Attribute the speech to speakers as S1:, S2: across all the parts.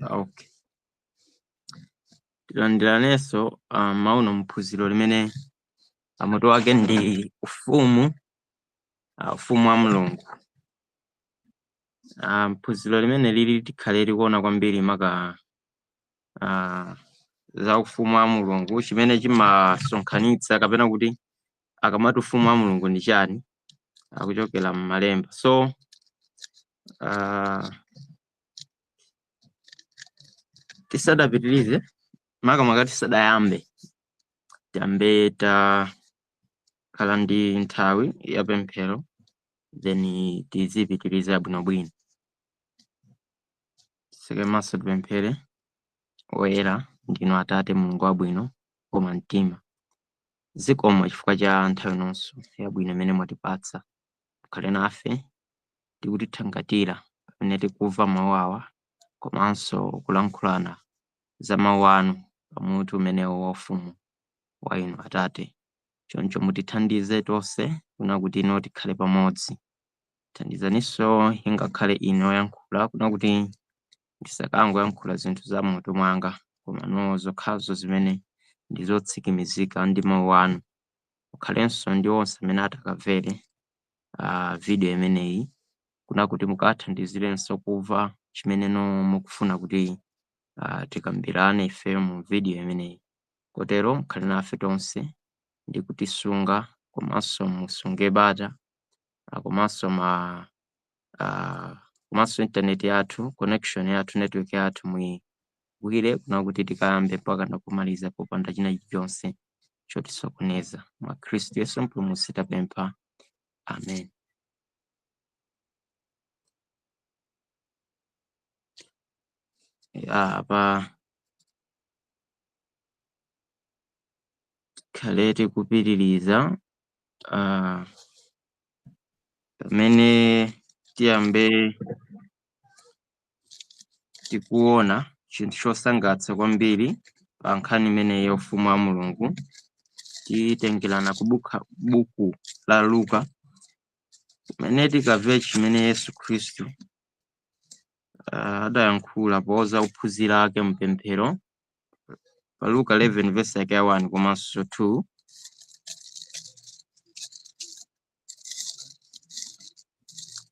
S1: Okay. Tilandiranenso mauno mphunziro limene mutu wake ndi ufumu, ufumu wa Mulungu. Mphunziro limene lili tikhale tikuona kwambiri maka za ufumu wa Mulungu, chimene chimasonkhanitsa kapena kuti akamati ufumu wa Mulungu ndi chani, akuchokera m'malemba. So tisadapitirize, makamaka tisadayambe, tiyambe takhala ndi nthawi ya pemphero, then tizipitiriza bwinobwino. Titseke maso tipemphere. Oyera ndinu Atate Mulungu wabwino koma mtima, zikomo chifukwa cha nthawi inonso yabwino imene mwatipatsa. Mukhale nafe ndi kutithangatira pamene tikumva mawu awa komanso kulankhulana za mawu anu pamutu umenewo wa ufumu wa inu Atate. Choncho mutithandize tonse kuna kuti ino tikhale pamodzi. Thandizaninso ingakhale ine oyankhula kuna kuti ndisakangoyankhula zinthu za mutu mwanga, koma no zokhazo zimene ndi zotsimikizika ndi mawu anu. Mukhalenso ndi onse amene atakamvere video imeneyi, kuna kuti mukathandizirenso kumva chimene no mukufuna kuti tikambirane ife mu video imeneyi. Kotero mukhale nafe tonse ndi kutisunga, komanso musunge bata, komanso ma komanso internet yathu, connection yathu, network yathu muyigwire kuna kuti tikayambe mpaka nakumaliza popanda china chilichonse chotisokoneza. Mwa Khristu Yesu Mpulumutsi tapempha, amen. Apa tikhale tikupitiriza pamene tiyambe tikuona chinthu chosangalatsa kwambiri pa nkhani imeneyi ya ufumu wa Mulungu. Titengerana ku buku la Luka, kumene tikamve chimene Yesu Khristu adayankhula poza ophunzira ake mpemphero pa Luka 11 verse yake ya 1 komanso 2.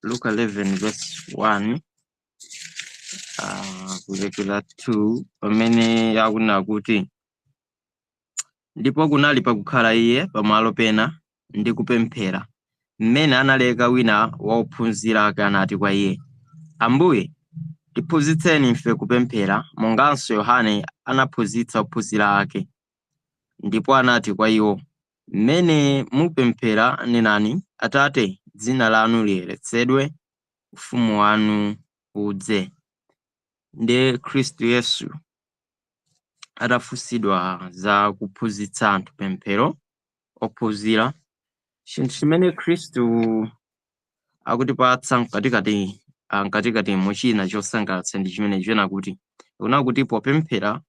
S1: Luka 11 verse 1 kulekera 2, pamene akunena kuti, ndipo kunali pakukhala iye pamalo pena ndi kupemphera, mmene analeka wina wa ophunzira ake anati kwa iye, Ambuye, tiphunzitseni ife kupemphera, monganso Yohane anaphunzitsa ophunzira ake. Ndipo anati kwa iwo, mmene mupemphera nenani, Atate, dzina lanu liyeretsedwe, ufumu wanu udze. Ndiye Khristu Yesu atafunsidwa za kuphunzitsa anthu pemphero, ophunzira, chinthu chimene Khristu akutipatsa mkatikati muchina chosangalatsa ndi chimene chena kuti, kuna kuti popemphera,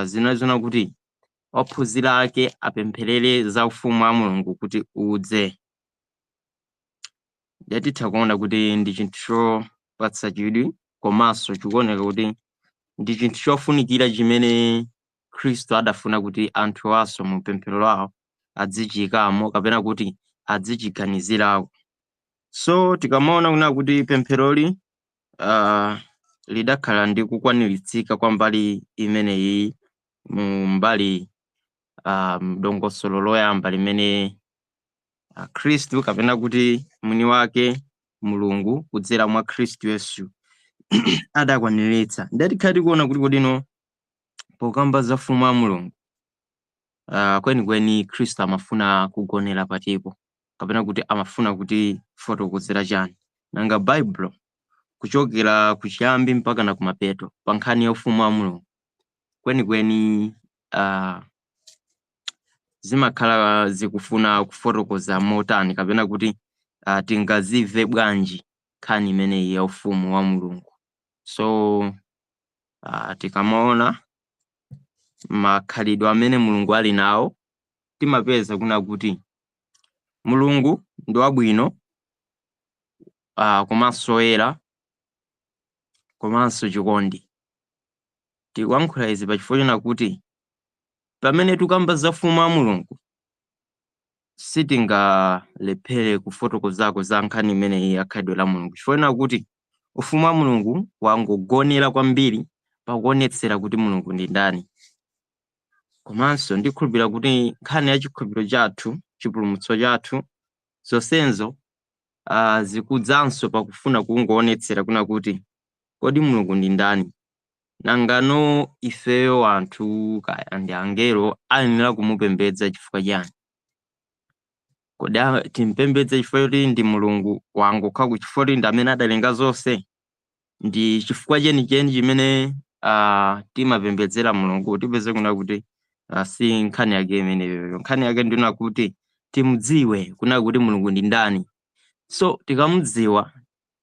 S1: zinazona kuti ophunzira ake apempherere za ufumu wa Mulungu kuti udze. Ndiye titha kuona kuti ndi chinthu chopatsa chidwi, komanso chikuoneka kuti ndi chinthu chofunikira chimene Khristu adafuna kuti anthu aso mu pemphero lawo adzichiyikamo kapena kuti adzichiganizirako. So tikamaona kuna kuti pempheroli lidakhala ndi kukwaniritsidwa kwa mbali imeneyi mu mbali dongosolo loyamba limene Khristu kapena kuti mwini wake Mulungu kudzera mwa Khristu Yesu adakwaniritsa. Ndiye tikhale tikuona kuti kodino pokamba za ufumu wa Mulungu, kwenikweni Khristu amafuna kugonera patipo kapena kuti amafuna kuti fotokozera chani. Nanga Baibulo kuchokera kuchiyambi mpaka na kumapeto pa nkhani ya ufumu wa Mulungu kwenikweni zimakhala zikufuna kufotokoza motani kapena kuti tingazimve bwanji nkhani imeneyi ya ufumu wa Mulungu. So tikamaona makhalidwe amene Mulungu ali nawo, timapeza kuna kuti Mulungu ndi wabwino, komanso oyera, komanso chikondi. Tikuyankhula izi pachifukwa chona kuti pamene tikamba za ufumu wa Mulungu sitingalephere kufotokozako za nkhani imeneyi ya khalidwe la Mulungu, chifukwa chona kuti ufumu wa Mulungu wangogonera kwambiri pakuonetsera kuti Mulungu ndi ndani. Komanso ndikhulupirira kuti nkhani ya chikhulupiriro chathu, chipulumutso chathu, zonsezo zikudzanso pakufuna kungoonetsera kuna kuti kodi Mulungu ndi ndani, nangano ifeyo anthu kaya ndi angelo ayenera kumupembedza chifukwa chani? Kodi timpembedze chifukwa choti ndi Mulungu wangokha, chifukwa choti ndi amene adalenga zonse? Ndi chifukwa chenicheni chimene timapembedzera Mulungu? Tipeze kuna kuti si nkhani yake imeneyo. Nkhani yake ndina kuti timudziwe kuna kuti Mulungu ndi ndani. So tikamudziwa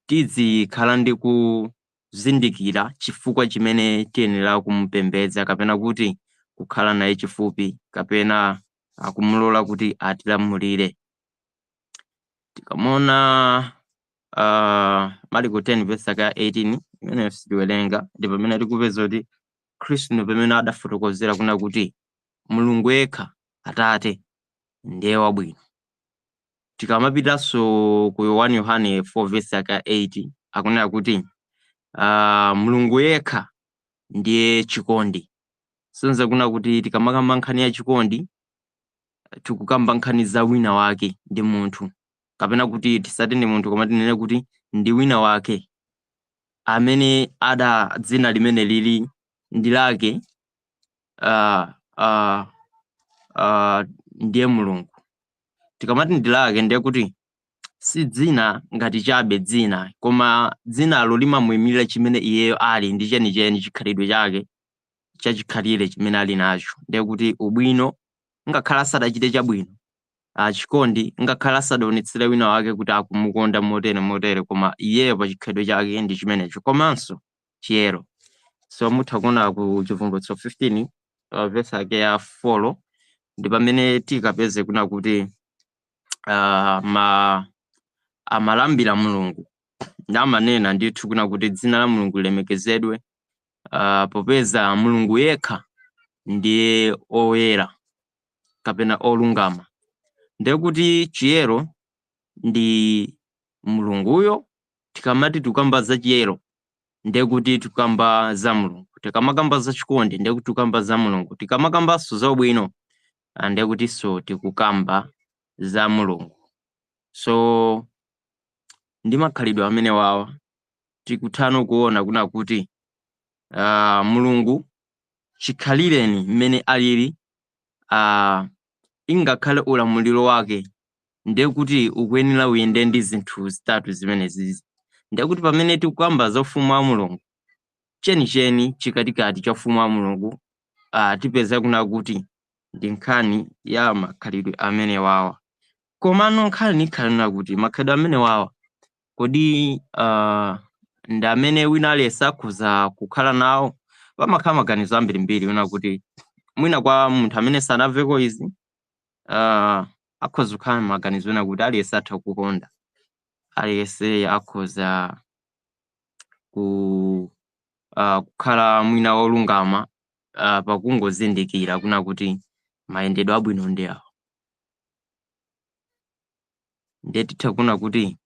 S1: tizikhala ndi kuzindikira chifukwa chimene tiyenera kumupembedza, kapena kuti kukhala naye chifupi, kapena kumulola kuti atilamulire. Tikamona Marko 10 verse yake ya 18 imene sitiwerenga, ndi pamene tikupeza kuti Khristu ndi pamene adafotokozera kuna kuti Mulungu yekha Atate ndiye wabwino. Tikamapitanso ku 1 Yohane 4 verse yake ya 8 akunena kuti Mulungu yekha ndiye chikondi. Sonza kuna kuti tikamakamba nkhani ya chikondi tikukamba nkhani za wina wake, ndi munthu, kapena kuti tisati ndi munthu koma tinene kuti ndi wina wake amene ada dzina limene lili ndi lake, ndiye Mulungu. Tikamati ndi lake ndiye kuti si dzina ngati chabe dzina, koma dzinalo limamuyimirira chimene iyeyo ali ndi chenicheni, chikhalidwe chake chachikhalire chimene ali nacho. Ndiye kuti ubwino ngakhale asadachite chabwino, chikondi ngakhale asadaonetsere wina wake kuti akumukonda motere motere, koma iyeyo pa chikhalidwe chake ndi chimenecho, komanso chiyero. So mutha kuona ku Chivumbulutso 15 verse yake ya 4 ndi pamene tikapeze kuna kuti ma amalambira Mulungu ndi amanena ndithu kuna kuti dzina la Mulungu lilemekezedwe, popeza Mulungu yekha ndiye oyera kapena olungama. Ndiye kuti chiyero ndi Mulunguyo. Tikamati tikukamba za chiyero ndiye kuti tikukamba za Mulungu. Tikamakamba za chikondi ndiye kuti tikukamba za Mulungu. Tikamakambanso za ubwino ndiye kutinso tikukamba za Mulungu. So ndi makhalidwe amene wawa tikuthano kuona kuna kuti Mulungu chikhalireni mmene alili, ingakhale ulamuliro wake ndiye kuti ukuyenera uyende ndi zinthu zitatu zimenezi. Ndiye kuti pamene tikukamba za ufumu wa Mulungu, chenicheni chikatikati cha ufumu wa Mulungu, tipeza kuna kuti ndi nkhani ya makhalidwe amene wawa. Komano nkhani ikhalira kuti makhalidwe amene wawa kodi ndi amene wina aliyense akhoza kukhala nawo? Pamakhala maganizo ambirimbiri wina kuti mwina kwa munthu amene sanamveko izi, akhoza kukhala maganizo ena kuti aliyense atha kukonda, aliyense akhoza kukhala mwina wolungama pakungozindikira kuna kuti mayendedwe abwino ndi awo. Ndiye titha kuona kuti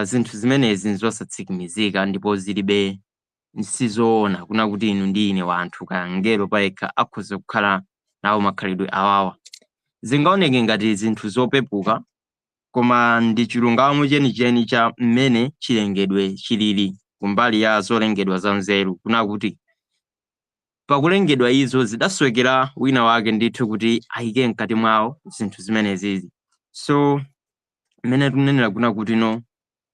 S1: zinthu zimenezi nzosatsimikizika ndipo zilibe sizoona kuna kuti inu ndi ine wanthu kaya mngelo payekha akhoza kukhala nawo makhalidwe awawa. Zingaoneke ngati zinthu zopepuka, koma ndi chilungamo chenicheni cha mmene chilengedwe chilili kumbali ya zolengedwa za nzeru, kuna kuti pakulengedwa izo zidasowekera wina wake ndithu kuti ayike mkati mwawo zinthu zimenezizi. So mmene tikunenera kuna kuti no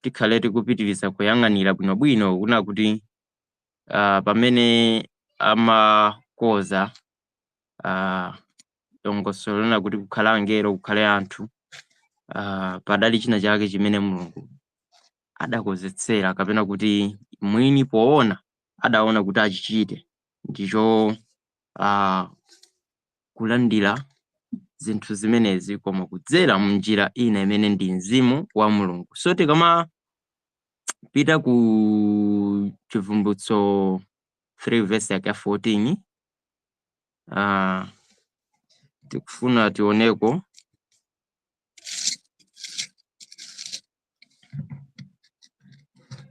S1: tikhale tikupitiriza kuyang'anira bwinobwino kuna kuti pamene amakoza dongosolo lina kuti kukhale angelo, kukhale anthu, padali china chake chimene Mulungu adakozetsera, kapena kuti mwini poona adaona kuti achichite, ndicho kulandira zinthu zimenezi koma kudzera munjira ina imene ndi mzimu wa Mulungu. So tikamapita Pita ku Chivumbulutso 3 verse yake ya 14. Tikufuna tioneko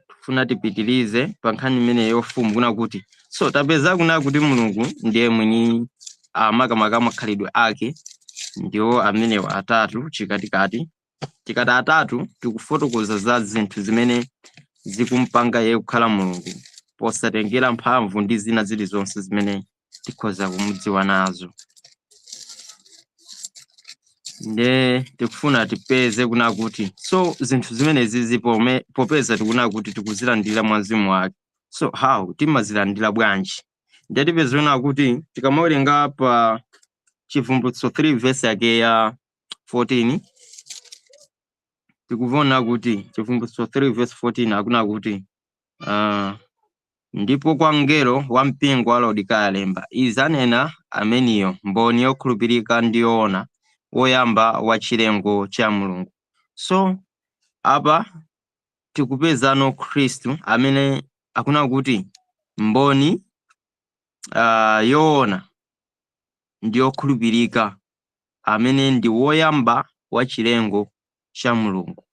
S1: tikufuna tipitirize pa nkhani imene yofumu kuna kuti so tapeza kuna kuti Mulungu ndiye mwini makamaka makhalidwe ake ndiwo amenewa atatu chikatikati. Tikati atatu tikufotokoza za zinthu zimene zikumpanga iye kukhala Mulungu posatengera mphamvu ndi zina zilizonse zimene tikhoza kumudziwa nazo. Nde tikufuna tipeze kuna kuti so zinthu zimenezi zipome popeza tikuna kuti tikuzilandira mwa mzimu wake, so how timazilandira bwanji? Nde tipeze kuna kuti tikamawerenga pa Chivumbulutso 3 verse yake ya 14, tikuona kuti Chivumbulutso 3 verse 14 akuna kuti ndipo kwa mngelo wa mpingo wa Laodikaya lemba, izi anena Ameniyo, mboni yokhulupirika ndi yoona, woyamba wa chilengo cha Mulungu. So apa tikupezano Khristu amene akuna kuti mboni yoona ndi yokhulupirika, amene ndi woyamba wa chilengo cha Mulungu.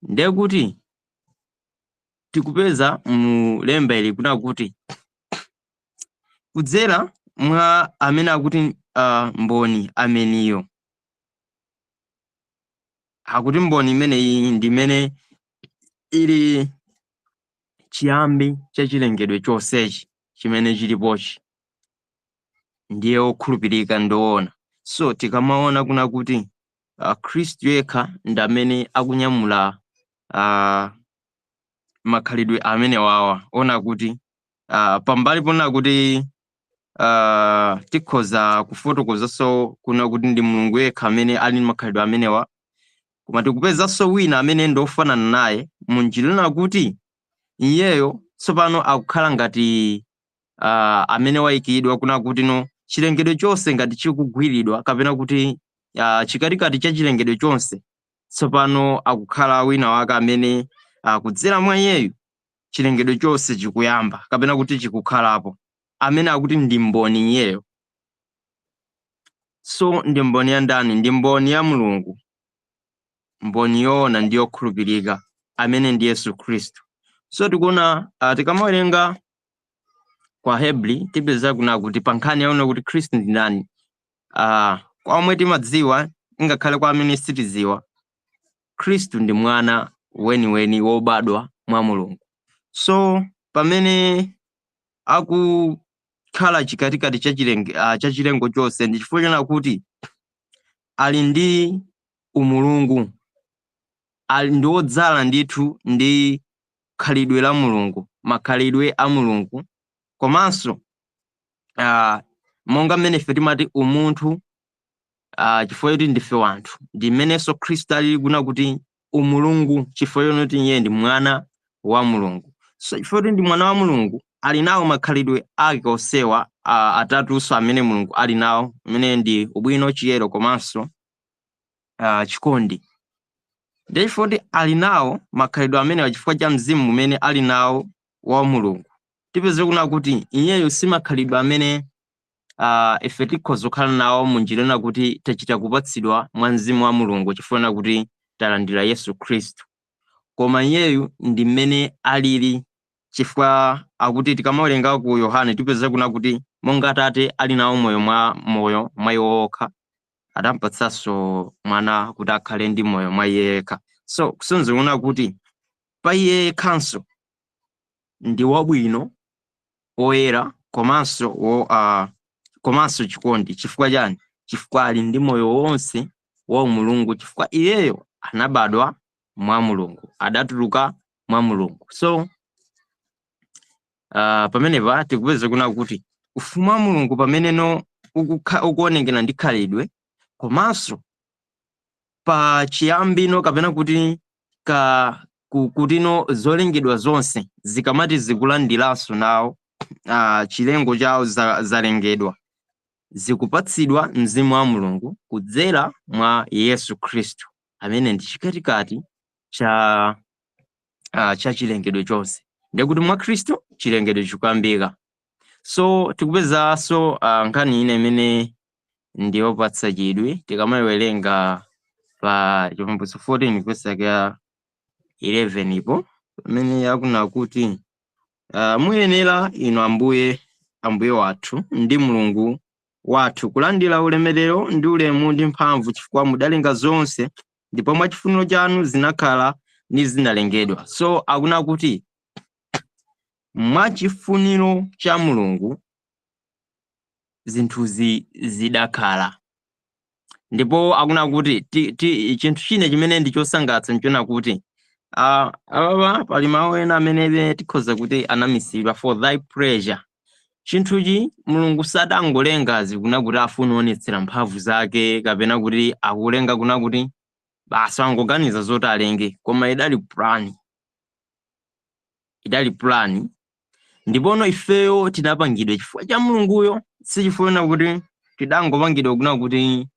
S1: Ndiye kuti tikupeza mu lemba ili kuna kuti kudzera mwa amene akuti mboni ameniyo, akuti mboni imeneyi ndi imene ili chiyambi cha chilengedwe chonsechi chimene chilipochi, ndiye wokhulupirika ndi woona. So tikamaona kuna kuti Khristu yekha ndi amene akunyamula makhalidwe amene wawa, ona kuti pambali pona kuti tikhoza kufotokozanso kuna kuti ndi Mulungu yekha amene ali ndi makhalidwe amenewa, koma tikupezanso wina amene ndi ofanana naye munjira kuti iyeyo tsopano akukhala ngati amene wayikidwa kuna kuti no chilengedwe chonse ngati chikugwiridwa kapena kuti chikatikati cha chilengedwe chonse tsopano akukhala wina wake amene kudzera mwa iyeyu chilengedwe chonse chikuyamba kapena kuti chikukhalapo, amene akuti ndi mboni iyeyo. So ndi mboni ya ndani? Ndi mboni ya Mulungu, mboni yoona ndi yokhulupirika, amene ndi Yesu Khristu. So tikuona tikamawerenga kwa Hebri tipeza kuna kuti pa nkhani yaona kuti Khristu ndi ndani, kwa omwe timadziwa ngakhale kwa amene sitidziwa, Khristu ndi mwana weniweni wobadwa mwa Mulungu. So pamene akukhala chikatikati cha cha chilengo chonse ndi chifukwa chona kuti ali ndi umulungu, ali ndi wodzala ndithu ndi khalidwe la Mulungu, makhalidwe a Mulungu, komanso monga mmene ife timati umunthu, chifukwa choti ndife wanthu, ndi mmenenso Khristu alili kuna kuti umulungu, chifukwa choti iye ndi mwana wa Mulungu. So chifukwa choti ndi mwana wa Mulungu, ali nawo makhalidwe ake onsewa atatunso amene Mulungu ali nawo, amene ndi ubwino, chiyero komanso chikondi. Ndi chifukwa choti ali nawo makhalidwe amenewa chifukwa cha mzimu umene ali nawo wa Mulungu, tipeze kuna kuti iyeyo si makhalidwe amene ife tikhoza kukhala nawo munjira ina kuti tachita kupatsidwa mwa mzimu wa Mulungu chifukwa kuti talandira Yesu Khristu, koma iyeyu ndi mmene alili, chifukwa akuti tikamawerenga ku Yohane tipeza kuna kuti monga Atate ali nawo moyo mwa iwo okha, adampatsanso mwana kuti akhale ndi moyo mwa iye yekha. So kusonyeza kuna kuti pa iye yekhanso ndi wabwino, woyera komanso komanso chikondi. Chifukwa chani? Chifukwa ali ndi moyo wonse wa umulungu, chifukwa iyeyo anabadwa mwa Mulungu, adatuluka mwa Mulungu. So pamenepa tikupeza kuna kuti ufumu wa Mulungu pameneno ukuonekera ndi khalidwe komanso pa chiyambino kapena kuti kutino zolengedwa zonse zikamati zikulandiranso nawo chilengo chawo zalengedwa, zikupatsidwa mzimu wa Mulungu kudzera mwa Yesu Khristu amene ndi chikatikati cha chilengedwe chonse. Ndekuti mwa Khristu chilengedwe chikuyambika. So tikupezanso nkhani ina imene ndiyopatsa chidwi tikamayiwerenga pa Chivumbulutso 14 verse yake ya 11 ipo, pamene yakuna kuti, "Muyenera inu Ambuye, Ambuye wathu ndi Mulungu wathu, kulandira ulemerero ndi ulemu ndi mphamvu, chifukwa mudalenga zonse, ndipo mwa chifuniro chanu zinakhala ndi zinalengedwa." So akuna kuti mwa chifuniro cha Mulungu zinthuzi zidakhala. Ndipo akuna kuti chinthu china chimene ndi chosangalatsa nchona kuti apapa pali mawu ena amene tikhoza kuti anamisidwa, "for thy pleasure". Chinthuchi Mulungu sadangolengazi kuna kuti afune kuonetsera mphamvu zake, kapena kuti akulenga kuna kuti basi angoganiza zoti alenge, koma idali plan, idali plan. Ndipono ifeyo tinapangidwa chifukwa cha Mulunguyo, sichifukwa kuti tidangopangidwa kuna kuti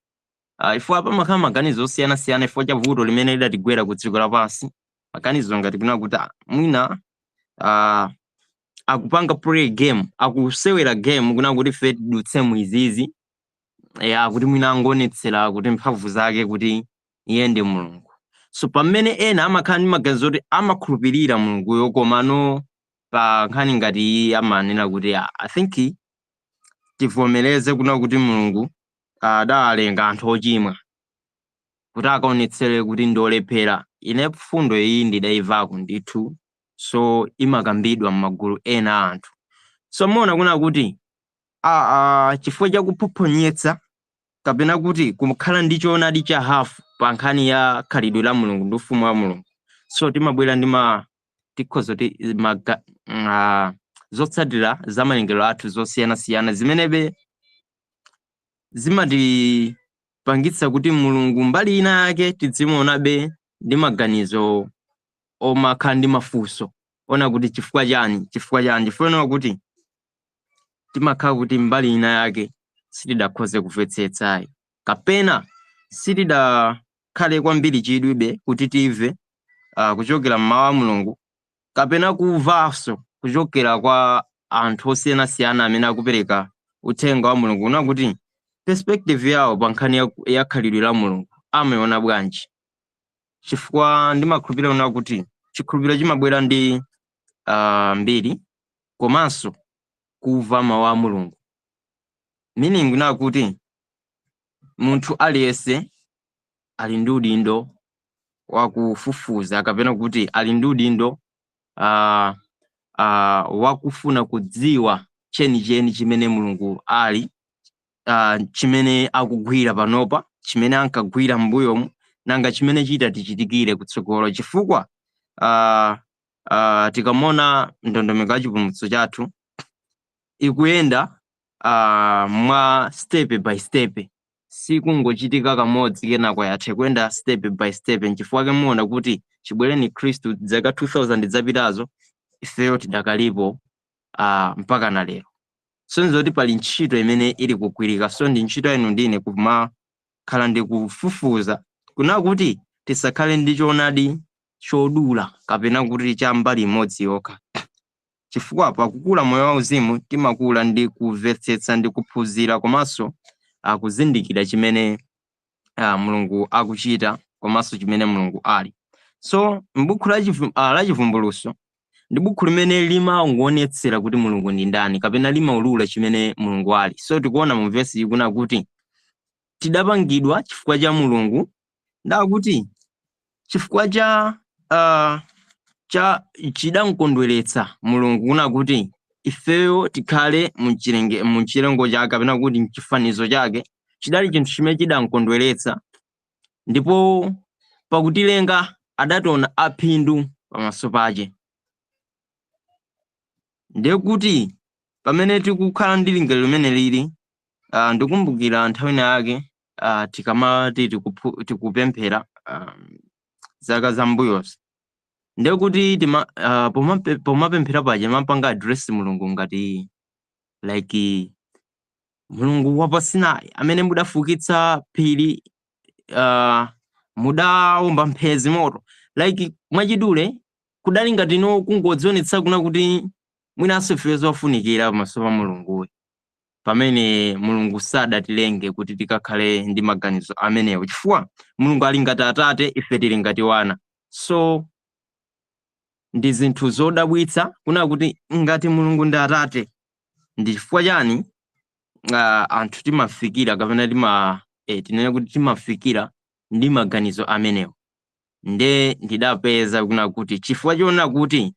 S1: ifo pamakhala maganizo osiyanasiyana chifukwa cha vuto limene lidatigwera ku dziko lapansi, maganizo ngati kuna kuti mwina akupanga play game, akusewera game kuna kuti ife tidutse muizizi ya kuti mwina angoonetsera kuti mphamvu zake, kuti iye ndi Mulungu. So pamene ena amakhala ndi maganizo kuti amakhulupirira Mulunguyo, komano pa nkhani ngati iyi amanena kuti, "I think tivomereze kuna kuti Mulungu adalenga anthu ochimwa kuti akaonetsere kuti ndiolephera." Ine fundo iyi ndidayimvako ndithu, so imakambidwa m'magulu ena a anthu. So muona kuna kuti chifukwa cha kuphophonyetsa kapena kuti kukhala ndi choonadi cha hafu pa nkhani ya khalidwe la Mulungu ndi ufumu wa Mulungu, so timabwera ndi ma tikhoza kuti zotsatira za malengero athu zosiyanasiyana zimenebe zimatipangitsa kuti Mulungu mbali ina yake tidzimuonabe ndi maganizo omakhala ndi mafunso ona kuti chifukwa chani, chifukwa chani, chifukwa kuti timakhala kuti mbali ina yake sitidakhoze kumvetsetsayi, kapena sitidakhale kwambiri chidwibe kuti timve kuchokera mmawu a Mulungu, kapena kumvanso kuchokera kwa anthu osiyanasiyana amene akupereka uthenga wa Mulungu, kuna kuti perspective yawo pa nkhani ya khalidwe la Mulungu amayiona bwanji. Chifukwa ndimakhulupirira kuna kuti chikhulupiriro chimabwera ndi mbiri komanso kumva mawu a Mulungu, meaning kuna kuti munthu aliyense ali ndi udindo wakufufuza, kapena kuti ali ndi udindo wakufuna kudziwa chenicheni chimene Mulungu ali, chimene akugwira panopa, chimene ankagwira m'mbuyomu, nanga chimene chita tichitikire kutsogolo. Chifukwa tikamona ndondomeko ya chipulumutso chathu ikuyenda mwa step by step, sikungochitika kamodzi kenako yathe, kuyenda step by step. Nchifukwa muona kuti chibwereni Khristu zaka 2000 zapitazo, ifeyo tidakalipo mpaka na lero. So nzoti pali ntchito imene ili kugwirika. So ndi ntchito yanu ndine kumakhala ndi kufufuza kuna kuti tisakhale ndi choonadi chodula kapena kuti cha mbali imodzi yokha, chifukwa pakukula moyo wauzimu timakula ndi kumvetsetsa ndi kuphunzira komanso kuzindikira chimene Mulungu akuchita komanso chimene Mulungu ali. So m'buku la Chivumbulutso ndi buku limene limangoonetsera kuti Mulungu ndi ndani, kapena limaulula chimene Mulungu ali. So tikuona mu vesi ikuna kuti tidapangidwa chifukwa cha Mulungu, ndakuti chifukwa cha chidamkondweretsa Mulungu kuna kuti ifeyo tikhale muchilengo chake, kapena kuti mchifanizo chake. Chidali chinthu chimene chidamkondweretsa, ndipo pakutilenga adationa aphindu pamaso pake. Ndiye kuti pamene tikukhala ndi lingaliro limene lili, ndikumbukira nthawi ina yake tikamati tikupemphera zaka zambuyozi, ndiye kuti pomapemphera paja mapanga address Mulungu ngati like Mulungu wa pa Sinai amene mudafukitsa phiri, mudawomba mphezi moto. Like mwachidule kudali ngati no kungodzionetsa kuna kuti mwinanso ife zofunikira pamaso pa Mulunguyo, pamene Mulungu sadatilenge kuti tikakhale ndi maganizo amenewo, chifukwa Mulungu ali ngati atate, ife tili ngati wana. So ndi zinthu zodabwitsa kuna kuti ngati Mulungu ndi atate, ndi chifukwa chani anthu timafikira kapena tinene kuti timafikira ndi maganizo amenewo. Nde ndidapeza kuna kuti chifukwa choona kuti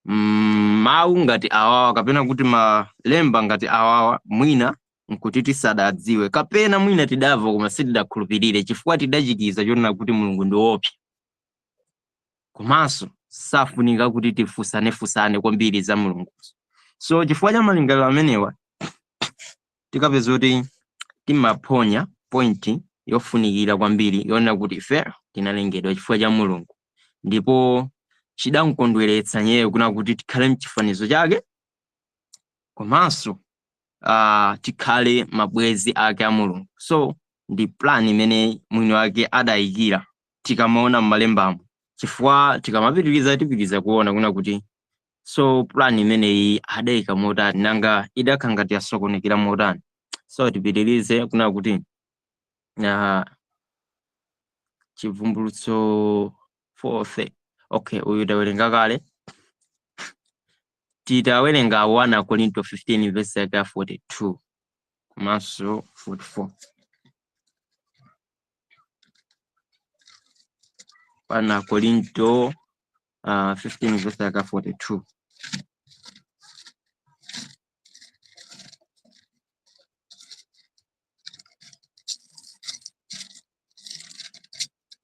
S1: mawu ngati awawa kapena kuti malemba ngati awawa mwina nkuti tisadadziwe kapena mwina tidamva koma sitidakhulupirire, chifukwa tidachikiza choona kuti Mulungu ndi woopsa komanso safunika kuti tifusanefunsane kwambiri za Mulungu. So chifukwa cha malingaliro amenewa tikapeza kuti timaphonya point yofunikira kwambiri yoona kuti ife tinalengedwa chifukwa cha Mulungu, ndipo chidamkondweretsa iyeyo kuna kuti tikhale mchifanizo chake komanso tikhale mabwenzi ake a Mulungu. So ndi plan imene mwini wake adayikira tikamaona m'malembamo, chifukwa tikamapitiriza tipitiriza kuona kuna kuti so plan imeneyi adayika motani, nanga idakhala ngati yasokonekera motani. So tipitirize kuna kuti Chivumbulutso 4. Okay, uyu tawerenga kale. Titawerenga 1 Korinto 15 verse yake ya 42 komanso 44. 1 Korinto 15 verse yake ya 42.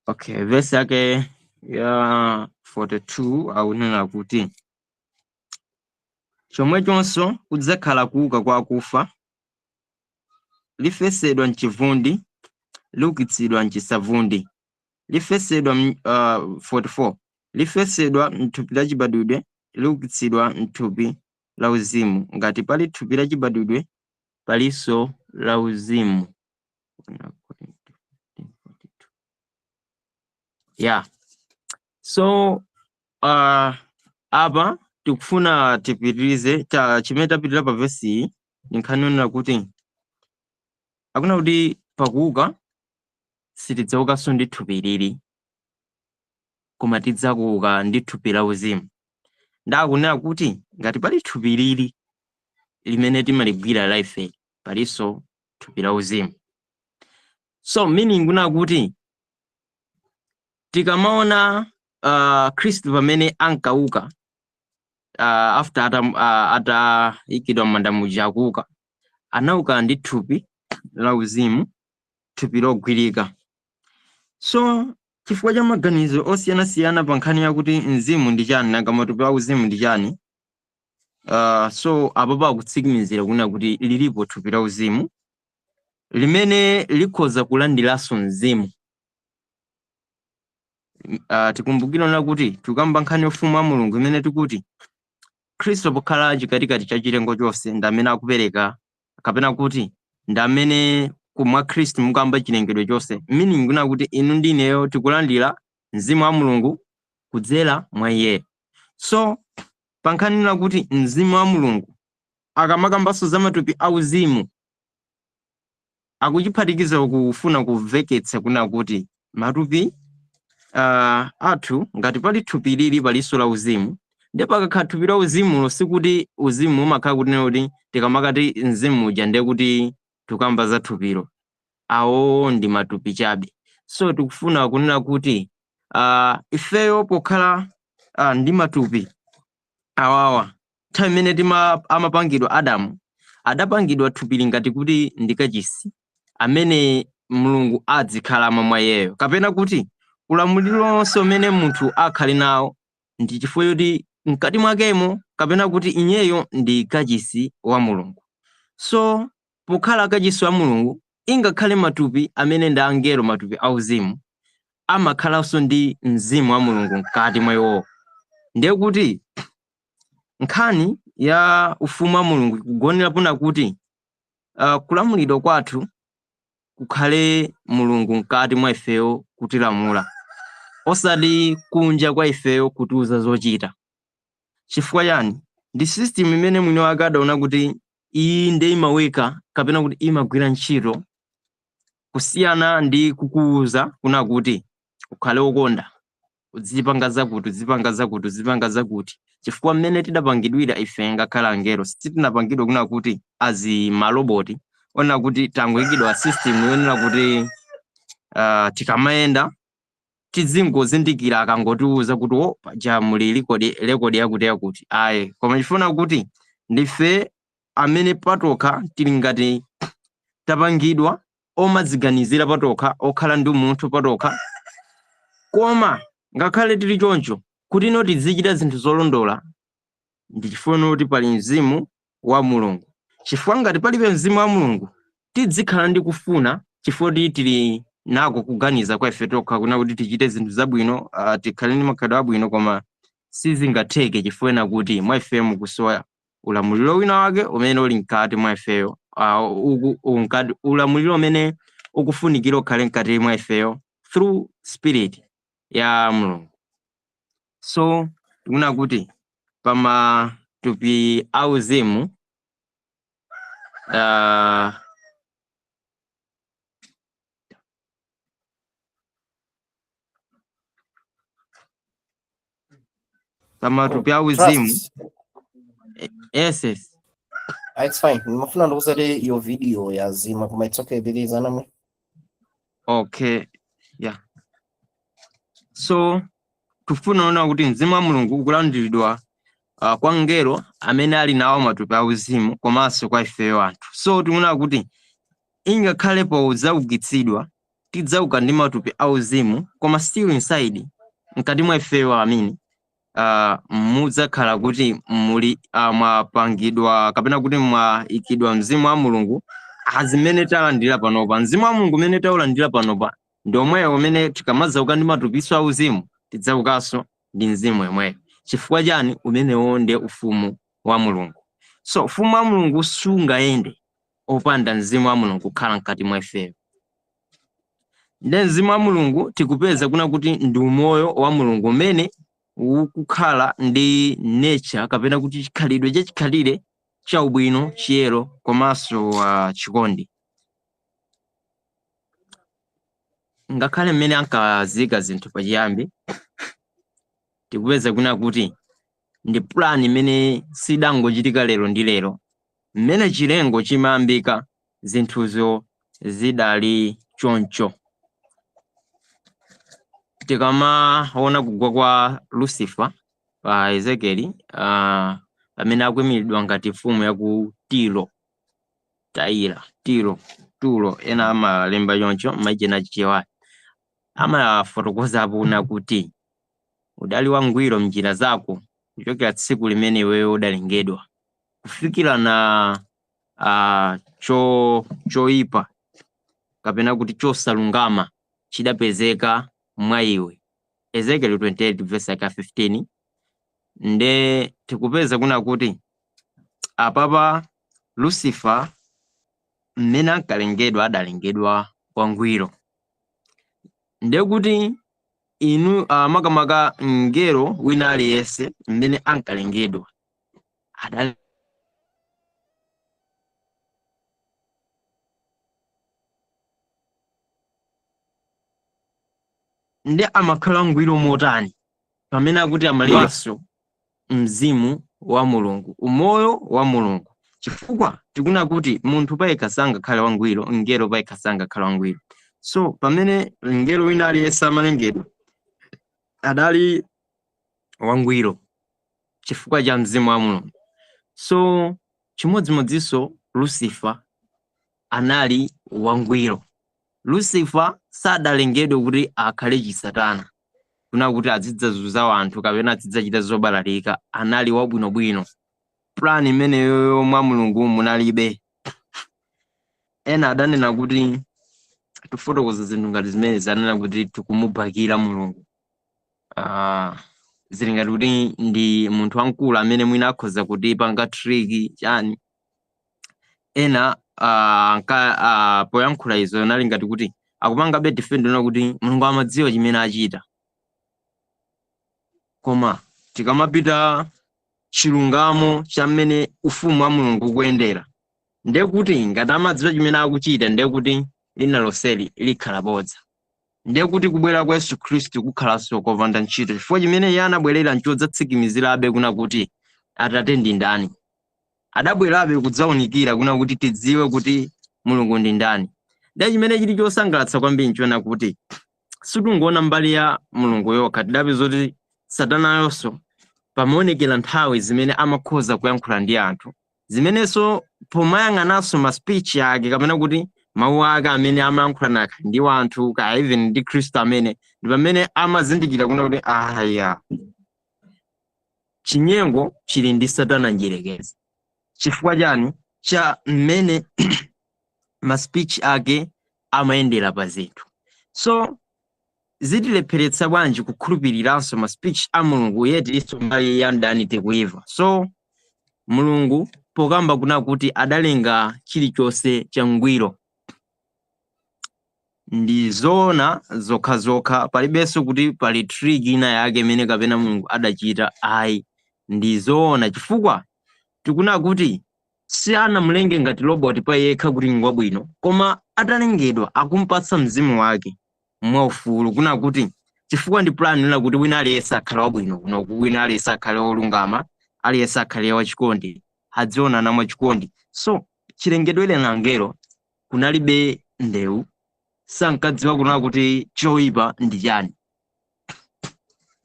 S1: Okay, verse yake ya 42 akunena kuti chomwechonso kudzakhala kuuka kwa akufa, lifesedwa mchivundi, liukitsidwa mchisavundi, lifesedwa 44 lifesedwa mthupi la chibadwidwe, liukitsidwa mthupi la uzimu. Ngati pali thupi la chibadwidwe, palinso la uzimu. Yeah. So apa tikufuna tipitirize chimene tapitirira pa vesi iyi ndi nkhani yonena kuti akuna kuti pakuuka sitidzaukanso ndi thupi lili, koma tidzakuuka ndi thupi la uzimu. Ndakunena kuti ngati pali thupi lili limene timaligwira la ife, palinso thupi la uzimu. So meaning kuna kuti tikamaona Khristu pamene ankauka after atayikidwa m'manda muja akuuka, anauka ndi thupi la uzimu, thupi logwirika. So chifukwa cha maganizo osiyanasiyana pa nkhani yakuti mzimu ndi chani, nanga matupi a uzimu ndi chani, so apo pakutsimikizira kunena kuti lilipo thupi la uzimu limene likhoza kulandiranso mzimu. Tikumbukire na kuti tikamba nkhani ya ufumu wa Mulungu imene tikuti Khristu pokhala chikatikati cha chilengo chonse ndi amene akupereka, kapena kuti ndi amene mwa Khristu mukamba chilengedwe chonse, meaning kuna kuti inu ndi ineyo tikulandira mzimu wa Mulungu kudzera mwa iyeyo. So pa nkhani na kuti mzimu wa Mulungu akamakambanso za matupi auzimu akuchiphatikiza kufuna kumveketsa kuna kuti matupi athu, ngati pali thupi lili palinso la uzimu, ndipo pakakhala thupi la uzimulo sikuti uzimu umakhala kuti kuti tikamakati mzimu uja ndiye kuti tikamba za thupilo, awo ndi matupi chabe. So tikufuna kunena kuti ifeyo pokhala ndi matupi awawa, nthawi imene amapangidwa Adamu, adapangidwa thupi ngati kuti ndi kachisi amene Mulungu adzikhalamo mwa iyeyo, kapena kuti ulamuliro wonse umene munthu akhale nawo ndi chifukwa choti mkati mwakemo, kapena kuti iyeyo ndi kachisi wa Mulungu. So pokhala kachisi wa Mulungu, ingakhale matupi amene ndi angelo, matupi auzimu, amakhalanso ndi mzimu wa Mulungu mkati mwa iwowo. Ndiye kuti nkhani ya ufumu wa Mulungu ikugonera pona kuti kulamulidwa kwathu kukhale Mulungu mkati mwa ifeyo kutilamula. Osati kunja kwa ifeyo kutiuza zochita. Chifukwa chani? Ndi system imene mwini wake adaona kuti iyi ndiye imaweka kapena kuti imagwira ntchito kusiyana ndi kukuuza kuna kuti ukhale wokonda, uzipanga zakuti, uzipanga zakuti, uzipanga zakuti. Chifukwa mmene tidapangidwira ife ngakhale angelo, sitinapangidwe kuna kuti azi maloboti onena kuti tangoyikidwa system yonena kuti tikamayenda tizingozindikira akangotiuza kuti o paja muli rekodi yakuti yakuti ayi, koma chifuna kuti ndife amene patokha tili ngati tapangidwa omadziganizira patokha, okhala ndi umunthu patokha. Koma ngakhale tili choncho, kuti ino tizichita zinthu zolondola ndi chifukwa kuti pali mzimu wa Mulungu. Chifukwa ngati palibe mzimu wa Mulungu, tidzikhala ndi kufuna, chifukwa kuti tili nako kuganiza kwa ife tokha kuna kuti tichite zinthu zabwino, tikhale ndi makhalidwe abwino, koma sizingatheke chifukwa ena kuti mwa ife mukusowa ulamuliro wina wake umene uli mkati mwa ifeyo, ulamuliro umene ukufunikira ukhale mkati mwa ifeyo through spirit ya Mulungu. So tikuna kuti pamatupi auzimu pamatupi auzimu.
S2: Trust.
S1: Yes.
S2: Ah, it's fine. Ndimafuna ndikuuze your video yazima, koma it's okay, pitiriza namwe.
S1: Okay, yeah. So tifuna ona kuti mzimu wa Mulungu ukulandiridwa kwa ngelo amene ali nawo matupi auzimu komanso kwa ifeyo anthu. So tikuona kuti ingakhale podzaukitsidwa tidzauka ndi matupi auzimu, koma still inside mkati mwa ifeyo amini mudzakhala kuti muli mwapangidwa kapena kuti mwayikidwa mzimu wa Mulungu azimene talandira panopa. Mzimu wa Mulungu umene taulandira panopa ndi omweyo umene tikamadzauka ndi matupiso auzimu tidzaukanso ndi mzimu yemweyo. Chifukwa chani? Umenewo ndi ufumu wa Mulungu. So ufumu wa Mulungu sungayende opanda mzimu wa Mulungu kukhala mkati mwa ifeyo. Ndi mzimu wa Mulungu tikupeza kuna kuti ndi umoyo wa Mulungu umene ukukhala ndi nature kapena kuti chikhalidwe chachikhalire cha ubwino, chiyero komanso chikondi. Ngakhale mmene ankazika zinthu pachiyambi, tikupeza kuna kuti ndi plan imene sidangochitika lero ndi lero. Mmene chilengo chimayambika, zinthuzo zidali choncho. Tikamaona kugwa kwa Lucifer pa Ezekieli, pamene akuyimiridwa ngati mfumu ya ku Tiro, Taira, Tiro, Turo, ena amalemba choncho maijena Chichewa, amafotokozapo kuna kuti udali wangwiro mnjira zako kuchokera tsiku limene iweyo udalengedwa kufikira na choyipa kapena kuti chosalungama chidapezeka mwa iwe. Ezekiel 28 verse yake 15. Nde tikupeza kuna kuti apapa Lucifer mmene ankalengedwa adalengedwa wangwiro. Nde kuti inu makamaka mngelo wina aliyense mmene ankalengedwa adali ndi amakhala ngwiro motani pamene akuti amalenganso mzimu wa Mulungu, umoyo wa Mulungu? Chifukwa tikuna kuti munthu payekha sangakhale wangwiro, mngelo payekha sangakhale wangwiro. So pamene mngelo wina aliyense amalengedwa adali wangwiro chifukwa cha mzimu wa Mulungu. So chimodzimodzinso Lucifer anali wangwiro. Lucifer sadalengedwe kuti akhale chisatana, kuna kuti azidzazunza anthu kapena azidzachita zobalalika. Anali wabwinobwino. Plan imeneyo mwa Mulungu munalibe. Ena adanena kuti tifotokoza zinthu ngati zimene zanena kuti tikumubakira Mulungu. Zili ngati kuti ndi munthu wamkulu amene mwina akhoza kutipanga trick chani. Ena poyankhula izo anali ngati kuti akupangabe defend ona kuti Mulungu amadziwa chimene achita. Koma tikamapita chilungamo cha mmene ufumu wa Mulungu ukuyendera, ndiye kuti ngati amadziwa chimene akuchita, ndiye kuti lina lonseli likhala bodza. Ndiye kuti kubwera kwa Yesu Khristu kukhalanso kopanda ntchito, chifukwa chimene iye anabwerera nchodzatsimikizirabe kuna kuti Atate ndi ndani. Adabwerabe kudzawunikira kuna kuti tidziwe kuti Mulungu ndi ndani. Ndiye chimene chili chosangalatsa kwambiri nchiona kuti sitingoona mbali ya Mulungu yokha, tidapeza kuti Satanayonso pamaonekera nthawi zimene amakhoza kuyankhula ndi anthu, zimenenso pomayang'ananso ma speech ake kapena kuti mawu ake amene amayankhula naka ndi anthu ka even ndi Khristu amene, ndi pamene amazindikira kuna kuti aya, chinyengo chili ndi Satana njirekezi. Chifukwa chani? Cha mmene ma speech ake amayendera pa zinthu. So zitilepheretsa bwanji kukhulupiriranso ma speech a Mulungu, yet iso mbali ya mdani tikuimva? So Mulungu pokamba kuna kuti adalenga chilichonse changwiro, ndi zoona zokhazokha. Palibenso kuti pali trick ina yake imene kapena Mulungu adachita, ayi, ndi zoona, chifukwa tikuna kuti si anamulenge ngati robot pa yekha kuti ngwabwino, koma atalengedwa akumpatsa mzimu wake mwaufulu, kuna kuti chifukwa ndi plan ina kuti wina aliyense akhale wabwino kunoku, wina aliyense akhale wolungama, aliyense akhale wachikondi, adzionana mwachikondi. So chilengedwere na angelo kunalibe ndewu, sankadziwa kuna kuti choyipa ndi chani.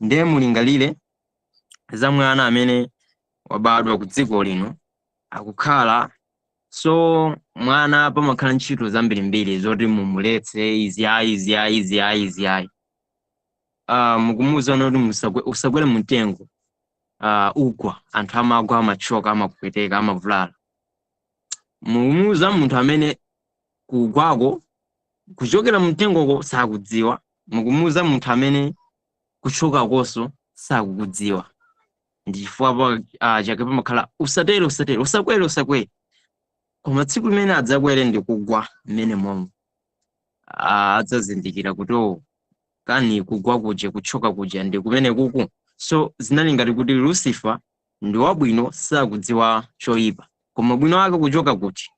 S1: Ndiye mulingalire za mwana amene wabadwa ku dziko lino akukhala. So mwana pamakhala ntchito zambirimbiri zoti mumuletse, izi ayi, izi ayi, izi ayi, izi ayi. Mukumuwuza kuti usakwere mtengo, ugwa, anthu amagwa, amachoka, amapweteka, amavulala. Mukumuwuza munthu amene kugwako kuchokera mtengoko sakudziwa, mukumuwuza munthu amene kuchokakonso sakukudziwa. Ndi chifukwa chake pamakhala usatere, usatere, usakwere, usakwere. Koma tsiku limene adzakwere ndi kugwa mmene momwe, adzazindikira kuti o, kani kugwa kuja, kuchoka kuja ndi kumene kuku. So zinali ngati kuti Lucifer ndi wabwino, sakudziwa choyipa, koma bwino wake kuchoka kuti?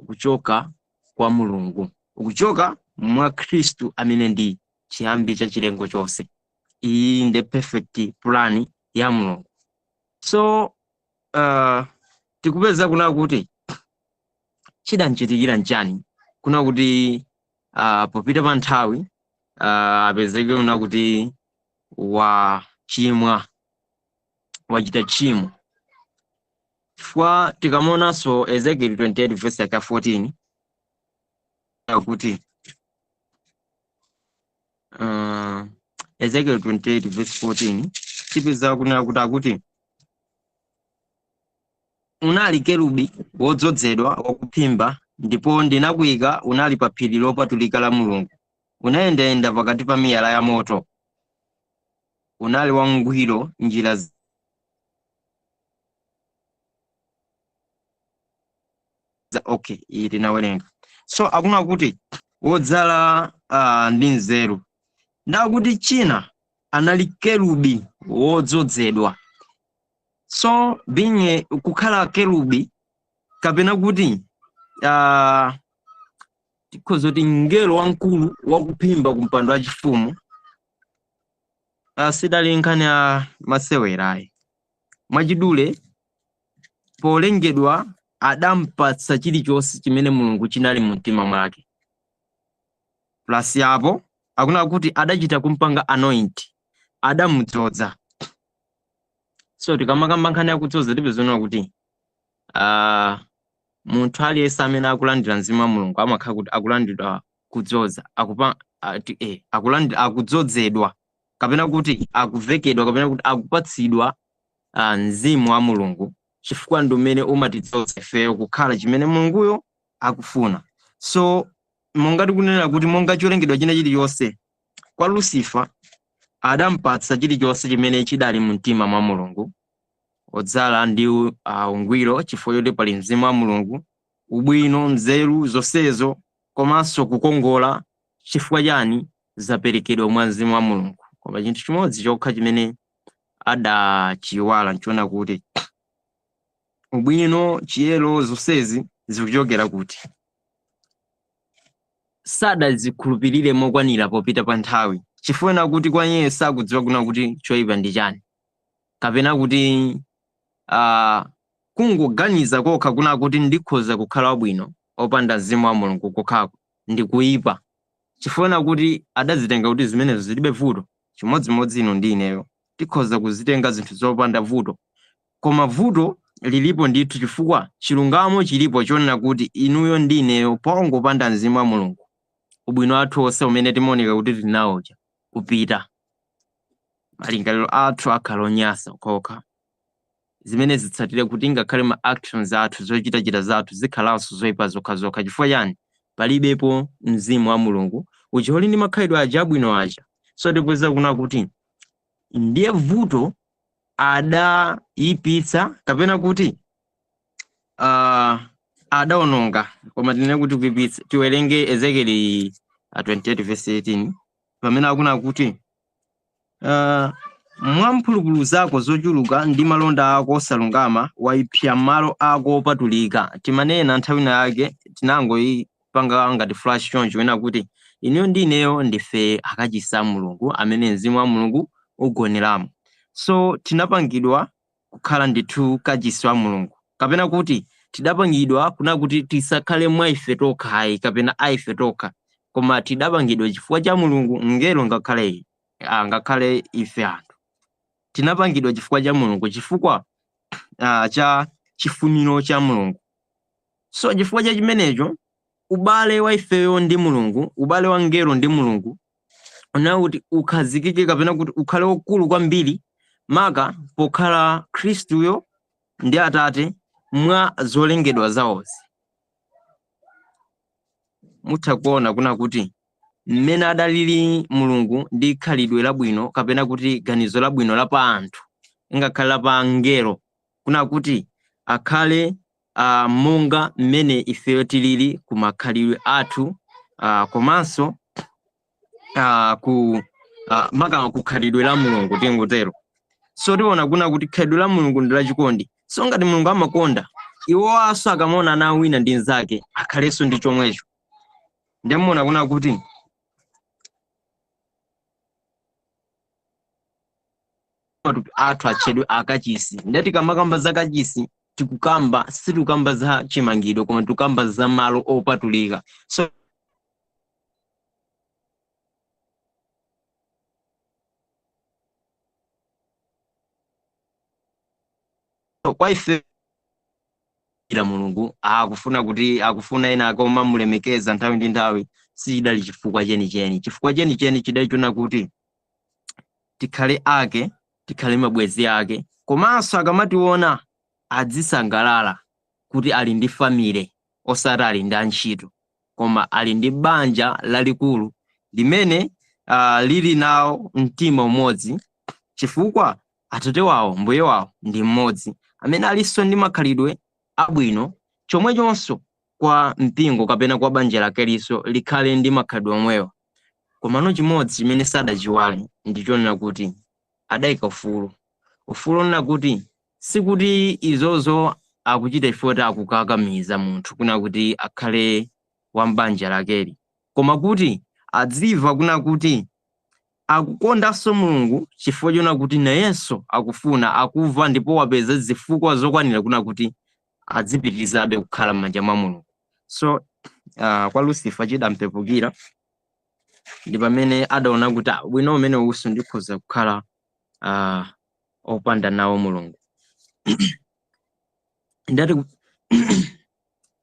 S1: Kuchoka kwa Mulungu, ukuchoka mwa Khristu amene ndi chiyambi cha chilengo chonse. Iyi ndi perfect plan ya Mulungu. So tikupeza kuna kuti chidanchitikira nchani kuna kuti popita pa nthawi apezeke kuna kuti wachimwa, wachita tchimo. Chifukwa tikamuonanso Ezekiel 28 verse yake 14 akuti, Ezekiel 28 verse 14, tipeza kunena kuti akuti unali kerubi wodzozedwa wakuphimba, ndipo ndinakuyika unali pa phiri lopatulika la Mulungu, unayendayenda pakati pa miyala ya moto, unali wangwiro njira za. Okay, iyi tinawerenga. So akuna kuti wodzala ndi nzeru, ndakuti china anali kerubi wodzozedwa. So being kukhala kerubi kapena kuti tikhoza kuti mngelo wamkulu wakuphimba kumpando wachifumu, sidali nkhani ya masewerayi. Mwachidule, polengedwa adampatsa chilichonse chimene Mulungu chinali mu mtima mwake. Plus apo akuna kuti adachita kumpanga anoint, adamudzoza. So tikamakamba nkhani yakudzoza, tipezona kuti munthu aliyense amene akulandira mzimu wa Mulungu amakhala kuti akulandidwa kudzoza, akulandira, akudzozedwa kapena kuti akuvekedwa kapena kuti akupatsidwa mzimu wa Mulungu, chifukwa ndi umene umatidzoza ifeyo kukhala chimene Mulunguyo akufuna. So monga tikunena kuti monga cholengedwa china chilichonse, kwa Lucifer adampatsa chilichonse chimene chidali mu mtima mwa Mulungu, odzala ndi ungwiro, chifukwa choti pali mzimu wa Mulungu, ubwino, nzeru zonsezo komanso kukongola. Chifukwa chani? Zaperekedwa mwa mzimu wa Mulungu. Koma chinthu chimodzi chokha chimene adachiwala nchiona kuti ubwino, chiyero, zonsezi zikuchokera kuti sadazikhulupirire mokwanira popita pa nthawi, chifukwa kuti kwa iye sakudziwa kuna kuti choyipa ndi chani, kapena kuti kungoganiza kokha kuna kuti ndikhoza kukhala wabwino opanda mzimu wa Mulungu kokhako ndi kuyipa, chifukwa kuti adazitenga kuti zimenezo zilibe vuto. Chimodzimodzi inu ndi ineyo tikhoza kuzitenga zinthu zopanda vuto, koma vuto lilipo ndithu, chifukwa chilungamo chilipo chonena kuti inuyo ndi ineyo pongopanda mzimu wa Mulungu ubwino wathu wonse umene timaoneka kuti tinawoja upita, malingaliro athu akhala onyasa okhaokha, zimene zitsatire kuti ngakhale ma actions athu, zochitachita zathu zikhalanso zoyipa zokhazokha. Chifukwa chani? Palibepo mzimu wa Mulungu uja uli ndi makhalidwe aja abwino aja. So tipeza kuna kuti ndiye vuto adayipitsa kapena kuti adawononga, koma tinene kuti kuipitsa. Tiwerenge Ezekieli 28 verse 18 pamene akuna kuti mwa mphulupulu zako zochuluka ndi malonda ako osalungama wayipsa malo ako opatulika. Timanena nthawi ina yake, tinangoyipanga ngati flash choncho, wena kuti inuyo ndi ineyo ndife akachisi a Mulungu amene mzimu wa Mulungu ugoneramo. So tinapangidwa kukhala ndithu kachisi wa Mulungu, kapena kuti tidapangidwa kuna kuti tisakhale mwa ife tokha ayi, kapena aife tokha, koma tidapangidwa chifukwa cha Mulungu. Ngelo ngakhale ngakhale ife anthu tinapangidwa chifukwa cha Mulungu, chifukwa cha chifuniro cha Mulungu. So chifukwa cha chimenecho ubale wa ifeyo ndi Mulungu, ubale wa ngelo ndi Mulungu unawo kuti ukhazikike kapena kuti ukhale wokulu kwambiri, maka pokhala Khristuyo ndi Atate mwa zolengedwa zawozi. Mutha kuona kuna kuti mmene adalili Mulungu ndi khalidwe labwino kapena kuti ganizo labwino la pa anthu ngakhale la pa angelo, kuna kuti akhale monga mmene ifeyo tilili ku makhalidwe athu, komanso ku maka ku khalidwe la Mulungu tingotero. So tiona kuna kuti khalidwe la Mulungu ndi lachikondi. So ngati Mulungu amakonda iwowanso akamaona ana wina ndi nzake akhalenso ndi chomwecho. Ndimuona kuna kuti matupi athu atchedwe akachisi. Ndiye tikamakamba za kachisi tikukamba, sitikukamba za chimangidwe, koma tikukamba za malo opatulika. So kwa ife ila Mulungu akufuna kuti akufuna ena akoma mulemekeza nthawi ndi nthawi, sichidali chifukwa chenicheni. Chifukwa chenicheni chidali chona kuti tikhale ake, tikhale mabwenzi ake, komanso akamationa adzisangalala kuti ali ndi family, osati ali ndi antchito, koma ali ndi banja lalikulu limene lili nawo mtima umodzi, chifukwa atate wawo, mbuye wawo ndi mmodzi, amene alinso ndi makhalidwe abwino. Chomwechonso kwa mpingo kapena kwa banja lakelinso likhale ndi makhalidwe omwewa. Komano chimodzi chimene sadachiwale ndichonena kuti adayika ufulu. Ufulu onena kuti sikuti izozo akuchita ifo kuti akukakamiza munthu kuna kuti akhale wa mbanja lakeli, koma kuti adziva kuna kuti akukondanso Mulungu chifukwa chona kuti nayenso akufuna, akuva ndipo wapeza zifukwa zokwanira kuna kuti adzipitirizabe kukhala m'manja mwa Mulungu. So kwa Lucifer chidampepukira ndi pamene adaona kuti bwino umene usu ndikhoza kukhala opanda nawo Mulungu. Ndati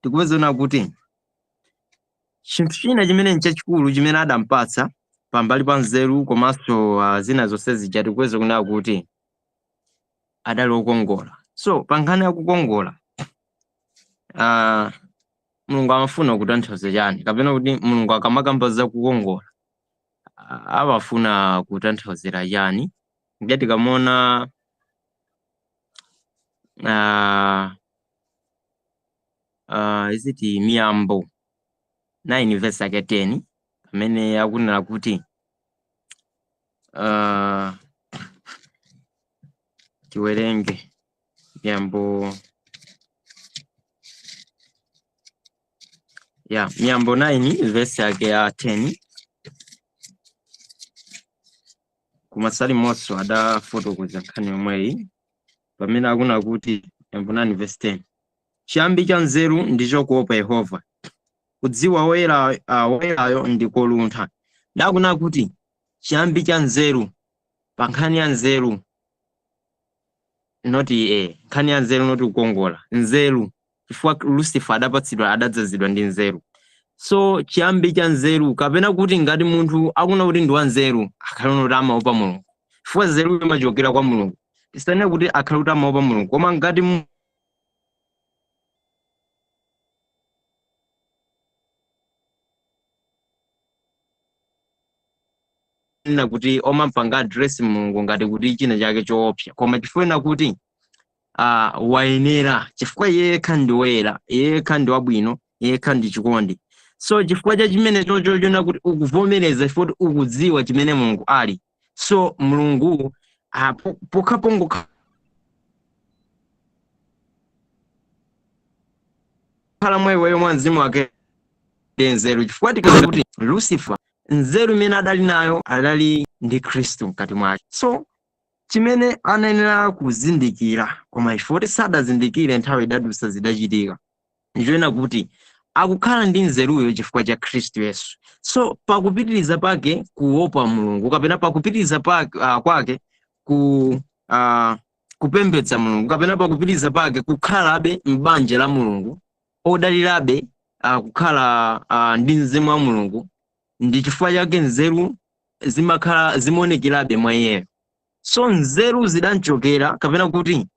S1: tikupezana kuti chinthu china chimene nchachikulu chimene adampatsa pambali pa nzeru komanso zina zonse zija, tikupeza kunena kuti adali wokongola. So pa nkhani ya kukongola, Mulungu amafuna kutanthauza chani, kapena kuti Mulungu akamakamba za kukongola amafuna kutanthauzira chani? Ndiye tikamona iziti Miyambo 9 verse yake 10 amene akunena kuti Tiwerenge Miyambo, ya Miyambo 9 verse yake ya 10. Kumasalimoso adafotokoza nkhani yomweyi pamene akuna kuti Miyambo 9 verse 10, chiyambi cha nzeru ndicho kuopa Yehova, kudziwa woyerayo ndiko luntha. Ndakuna kuti chiyambi cha nzeru, pa nkhani ya nzeru, noti nkhani ya nzeru noti kukongola nzeru, chifukwa Lucifer adapatsidwa, adadzazidwa ndi nzeru. So chiyambi cha nzeru, kapena kuti ngati munthu akuna kuti ndi wa nzeru, akhale kuti amaopa Mulungu, chifukwa nzeru imachokera kwa Mulungu. Tisanene kuti akhale kuti amaopa Mulungu, koma ngati na kuti omampanga address Mulungu ngati kuti china chake choopsa, koma chifukwa kuti wayenera, chifukwa yekha ndi woyera, yekha ndi wabwino, yekha ndi chikondi. So chifukwa cha chimene chocho chona kuti ukuvomereza, chifukwa kuti ukudziwa chimene Mulungu ali. So Mulungu pokha pongokhala mwa iweyo mwa mzimu wake ndi nzeru, chifukwa tikaona kuti Lucifer nzeru imene adali nayo adali ndi Khristu mkati mwake. So chimene anayenera kuzindikira, koma chifukwa kuti sadazindikire, nthawi idadusa, zidachitika, ndichoena kuti akukhala ndi nzeruyo chifukwa cha Khristu Yesu. So pakupitiriza pake kuopa Mulungu, kapena pakupitiriza pake, kwake kupembedza Mulungu, kapena pakupitiriza pake kukhalabe m'banja la Mulungu, odalirabe kukhala ndi mzimu wa Mulungu, ndi chifukwa chake nzeru zimakhala zimaonekerabe mwa iyeyo. So nzeru zidanchokera, kapena kuti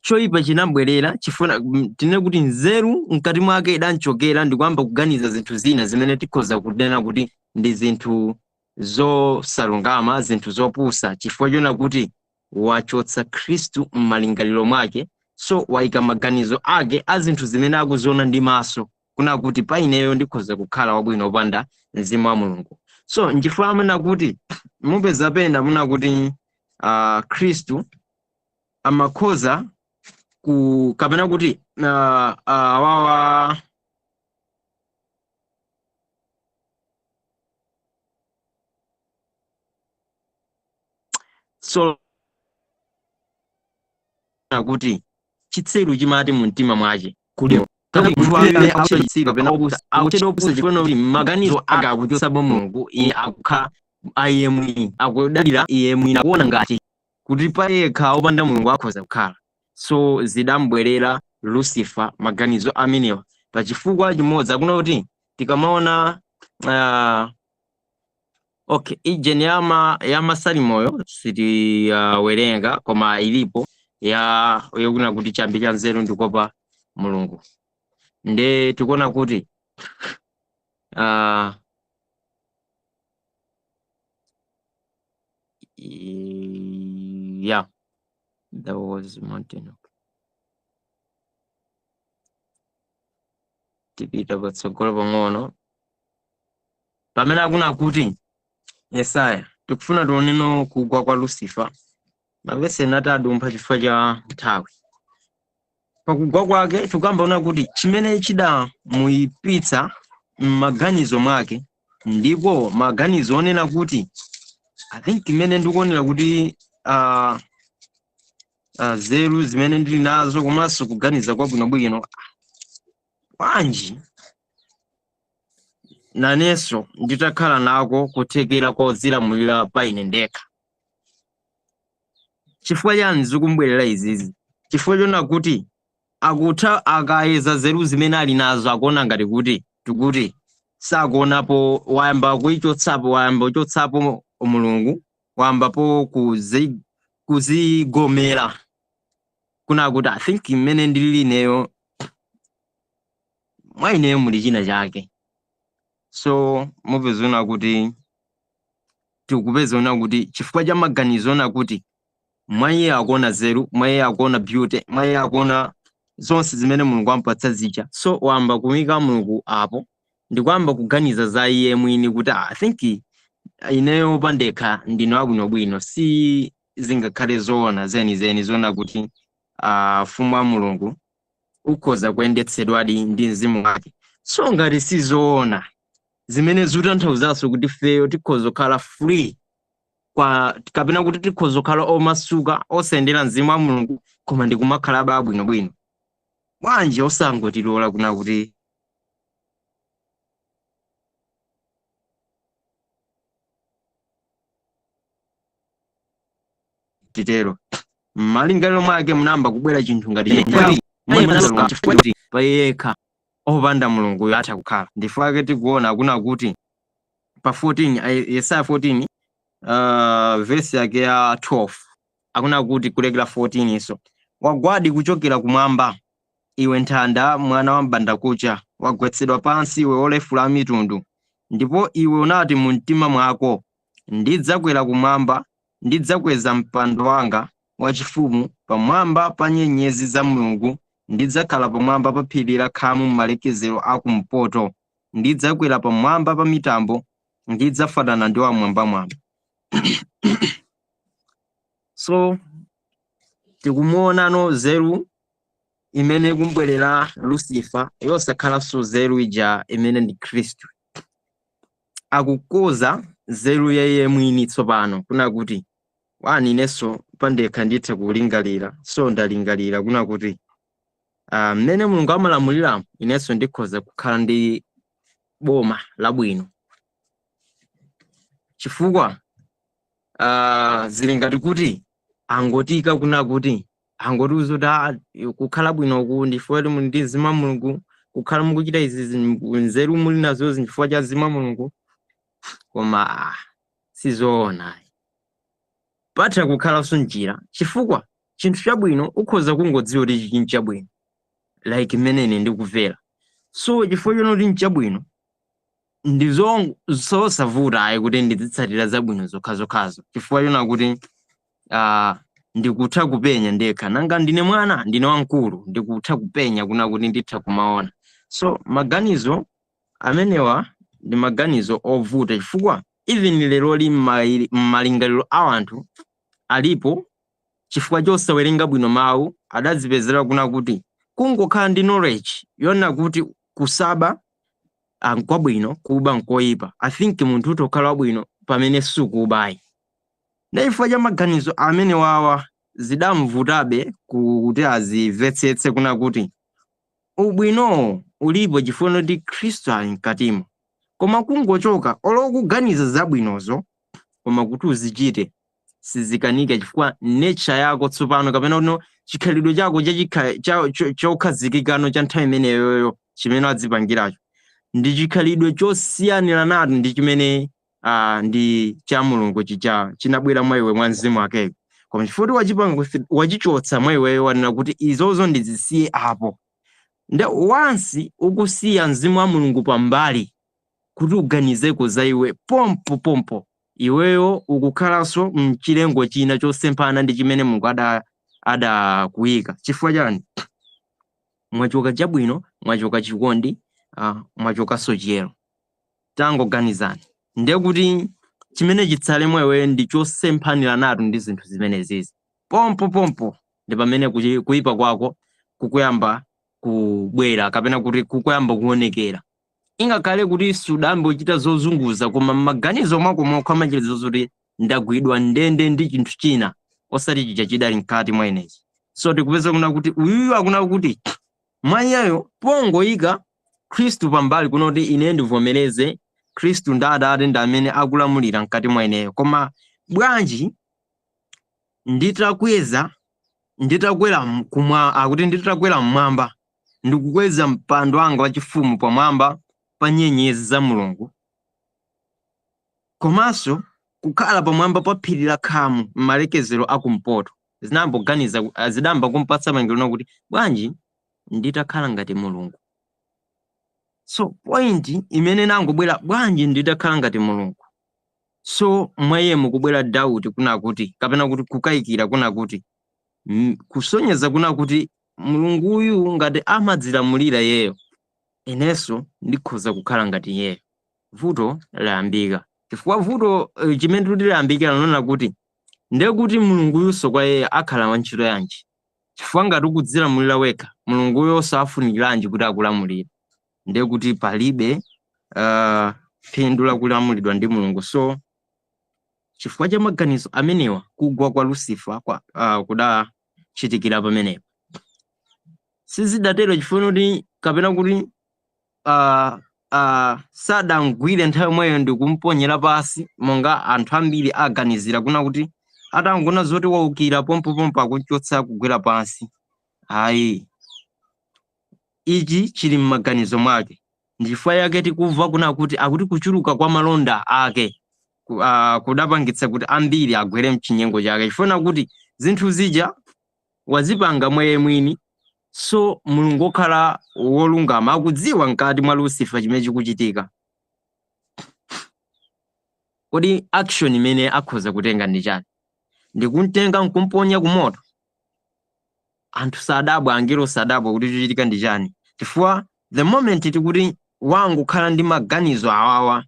S1: choyipa chinabwerera, chifuna tinene kuti nzeru mkati mwake idanchokera ndikuyamba kuganiza zinthu zina zimene tikhoza kunena kuti ndi zinthu zosalungama, zinthu zopusa, chifukwa chona kuti wachotsa Khristu m'malingaliro mwake. So wayika maganizo ake a zinthu zimene akuziona ndi maso, kuna kuti pa ineyo ndikhoza kukhala wabwino opanda mzimu wa Mulungu. So nchifukwa amene kuti mupeza pena muna kuti Khristu amakhoza ku, kapena kuti wawa so kuti chitsiru chimati mu mtima mwache kuli maganizo ake akuchotsapo Mulungu, iye akukhala iye mwini, akudalira iye mwini, akuona ngati kuti pa yekha opanda Mulungu akhoza kukhala. So zidambwerera Lucifer maganizo amenewa pachifukwa chimodzi, akuna kuti tikamaona okay, ijeni ya masalimoyo sitiwerenga, koma ilipo ya yokuna kuti chiyambi cha nzeru ndikuopa Mulungu. Nde tikuona kuti yeah, there was mountain. Tipita patsogolo pang'ono pamene akuna kuti Yesaya, tikufuna tioneno kugwa kwa Lucifer. Mavesi ena adumpha chifukwa cha nthawi. Pakugwa kwake tikambaona kuti chimene chidamuyipitsa m'maganizo mwake, ndipo maganizo onena kuti I think imene ndikuonera kuti zeru zimene ndili nazo komanso kuganiza kwabwinobwino, bwanji nanenso nditakhala nako kuthekera kodzilamulira pa ine ndekha. Chifukwa chani zikumbwerera izizi? Chifukwa chona kuti akutha akayeza zeru zimene ali nazo, akuona ngati kuti tikuti sakuonapo, wayamba kuichotsapo, wayamba kuchotsapo Mulungu, wayambapo kuzigomera kuna kuti I think mmene ndilili ineyo, mwa ineyo muli china chake. So mupezona kuti tikupezona kuti chifukwa cha maganizo ona kuti mwa iye akuona zeru, mwa iye akuona beauty, mwa iye akuona zonse zimene Mulungu ampatsa zija. So wayamba kumika Mulungu apo ndikuyamba kuganiza za iye mwini kuti I think Ineyo pandekha ndine wabwinobwino, si zingakhale zoona zenizeni zoona kuti ufumu wa Mulungu ukhoza kuyendetsedwadi ndi mzimu wake. So ngati sizoona zimene zikutanthauzanso kuti feyo tikhoza kukhala free kwa kapena kuti tikhoza kukhala omasuka osayendera mzimu wa Mulungu koma ndikumakhalabe abwinobwino, bwanji osangotilola kuna kuti titero? M'malingaliro mwake munayamba kubwera chinthu ngati chifukwa kuti pa yekha opanda Mulunguyo atha kukhala. Ndifukwa tikuona kuna kuti pa 14 Yesaya 14 verse yake ya 12 akuna kuti kulekera 14 iso, wagwadi kuchokera kumwamba iwe nthanda, mwana wa mbandakucha, wagwetsedwa pansi iwe wolefula mitundu. Ndipo iwe unati mu mtima mwako, ndidzakwera kumwamba, ndidzakweza mpando wanga wachifumu pamwamba pa nyenyezi za Mulungu, ndidzakhala pamwamba pa phiri la khamu m'malekezero akumpoto, ndidzakwera pamwamba pa mitambo, ndidzafanana ndi wamwambamwamba. So tikumuonano zeru imene ikumbwerera Lucifer, yosakhalanso zeru ija imene ndi Khristu. Akukoza zeru yeye mwini tsopano kuna kuti wani inenso pandekha nditha kulingalira, so ndalingalira kuna kuti mmene Mulungu amalamuliramo inenso ndikhoza kukhala ndi boma labwino, chifukwa zili ngati kuti angotika kuna kuti angotiuza kuti kukhala bwinoku ndifukwa kuti muli ndi mzimu wa Mulungu, kukhala mukuchita izi nzeru muli nazozi chifukwa cha mzimu wa Mulungu. Koma sizoona, patha kukhalanso njira, chifukwa chinthu chabwino ukhoza kungodziwa kuti ichi nchabwino, like mmene ine ndikumvera. So chifukwa chonoti kuti nchabwino ndi zosavuta ayi kuti ndizitsatira zabwino zokhazokhazo, chifukwa chona kuti ndikutha kupenya ndekha, nanga ndine mwana, ndine wamkulu, ndikutha kupenya kuna kuti nditha kumaona. So maganizo amenewa ndi maganizo ovuta, chifukwa even leroli m'malingaliro a anthu alipo, chifukwa chosawerenga bwino mawu, adadzipezera kuna kuti kungokhala ndi knowledge yona kuti kusaba nkwabwino, kuba nkoyipa. I think munthu utokhala wabwino pamene sukubayi. Ndi chifukwa cha maganizo amene wawa zidamvutabe kuti azimvetsetse kuna kuti ubwinowo ulipo chifukwa kuti Khristu ali mkatimo, koma kungochoka olo kuganiza zabwinozo koma kuti uzichite sizikanika, chifukwa nature yako tsopano kapena kuno chikhalidwe chako chokhazikikano cha nthawi imeneyoyo chimene wadzipangiracho ndi chikhalidwe chosiyanira nato ndi chimene ndi cha Mulungu chija chinabwera mwa iwe mwa mzimu wakeyo. Koma chifukwa wachipanga wachichotsa mwa iweyo, wanena kuti izozo ndizisiye apo, nde once ukusiya mzimu wa Mulungu pambali kuti uganizeko za iwe, pompo pompo iweyo ukukhalanso mchilengo china chosemphana ndi chimene Mulungu adakuyika. Chifukwa chani? Mwachoka chabwino, mwachoka chikondi, mwachokanso chiyero. Tangoganizani, ndiye kuti chimene chitsale mwa iweyo ndi chosemphanira nato ndi zinthu zimenezizi. Pompo pompo ndi pamene kuyipa kwako kukuyamba kubwera kapena kuti kukuyamba kuonekera, ingakhale kuti sudambe uchita zozunguza, koma m'maganizo mwako mokha amachita zoti ndagwidwa ndende ndi chinthu china osati chija chidali mkati mwa inechi. So tikupeza kuna kuti uyuyu akuna kuti mwa iyeyo pongoyika Khristu pambali kuno kuti ine ndivomereze Khristu ndi Atate ndi amene akulamulira mkati mwa ineyo, koma bwanji nditakweza nditakwera kumwa akuti nditakwera mmwamba ndikukweza mpando wanga wachifumu pamwamba pa nyenyezi za Mulungu, komanso kukhala pamwamba pa phiri la khamu m'malekezero akumpoto. Zinamboganiza zidamba kumpatsa malingaliro kuti bwanji nditakhala ngati Mulungu. So point imene nangobwera, bwanji nditakhala ngati Mulungu. So mwa iye mukubwera doubt kuna kuti kapena kuti kukayikira kuna kuti kusonyeza kuna kuti Mulunguyu ngati amadzilamulira yeyo, inenso ndikhoza kukhala ngati iyeyo. Vuto layambika. Chifukwa vuto chimene tiliyambikira nona kuti ndiye kuti Mulunguyunso kwa iye akhala wa ntchito yanji? Chifukwa ngati ukudzilamulira wekha, Mulunguyo safunikiranji kuti akulamulire? Ndiye kuti palibe phindu lakulamulidwa ndi Mulungu. So chifukwa cha maganizo amenewa, kugwa kwa Lucifer kudachitikira pamenepo. Sizidatero chifukwa kuti kapena kuti sadamgwire nthawi yomweyo ndi kumponyera pasi monga anthu ambiri aganizira kuna kuti atangona zoti waukira pompopompo akuchotsa kugwera pansi. Ayi, ichi chili m'maganizo mwake. Ndichifukwa yake tikumva kuna kuti akuti kuchuluka kwa malonda ake kudapangitsa kuti ambiri agwere mchinyengo chake, chifukwa kuti zinthu zija wazipanga mweye mwini. So Mulungu okhala wolungama akudziwa mkati mwa Lucifer chimene chikuchitika. Kodi action imene akhoza kutenga ndi chani? Ndikumtenga nkumponya kumoto? Anthu sadabwa, angelo sadabwa kuti chochitika ndi chani, chifukwa the moment tikuti wangokhala ndi maganizo awawa,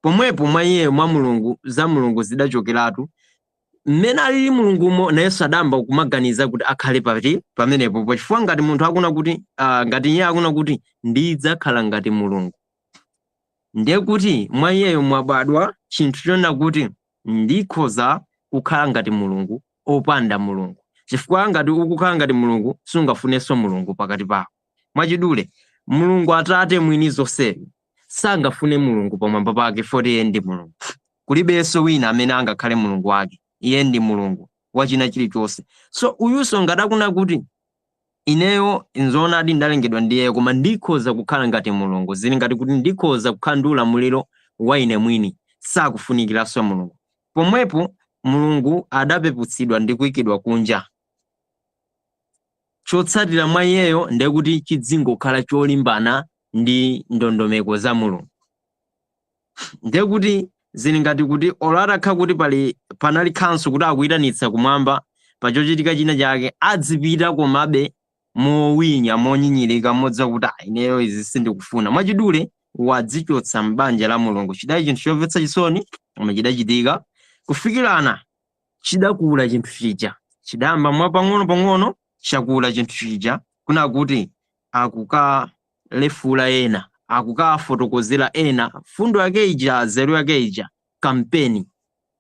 S1: pomwepo mwa iye, mwa Mulungu, za Mulungu zidachokeratu. Mmene alili Mulungumo, nayenso adamba kumaganiza kuti akhale pati pamenepo, chifukwa ngati munthu akuna kuti ngati iye akuna kuti ndidzakhala ngati Mulungu, ndiye kuti mwa iyeyo mwabadwa chinthu chonena kuti ndikhoza kukhala ngati Mulungu opanda Mulungu. Chifukwa ngati ukukhala ngati Mulungu, sungafunenso Mulungu pakati pako. Mwachidule, Mulungu Atate mwini zonseyo sangafune Mulungu pamwamba pake, foti iye ndi Mulungu. Kulibenso wina amene angakhale Mulungu wake. Iye ndi Mulungu wachina chilichonse. So uyunso ngati akuna kuti ineyo nzoonadi ndalengedwa ndi iyeyo, koma ndikhoza kukhala ngati Mulungu, zili ngati kuti ndikhoza kukhala ndi ulamuliro wa ine mwini, sakufunikiranso Mulungu. Pomwepo Mulungu adapeputsidwa ndi kuyikidwa kunja. Chotsatira mwa iyeyo ndiye kuti chidzingokhala cholimbana ndi ndondomeko za Mulungu. Ndiye kuti zili ngati kuti olo atakhala kuti panali khanso kuti akuyitanitsa kumwamba pa chochitika china chake, adzipita komabe mowinya, monyinyirika, modziwa kuti "Ah, ineyo izi sindikufuna." Mwachidule, wadzichotsa m'banja la Mulungu. Chidali chinthu chomvetsa chisoni, koma chidachitika. Kufikirana chidakula chinthu chija, chidayamba mwapang'ono-pang'ono, chakula chinthu chija kuna kuti akukalefula ena, akukafotokozera ena fundo yake ija, zeru yake ija, kampeni.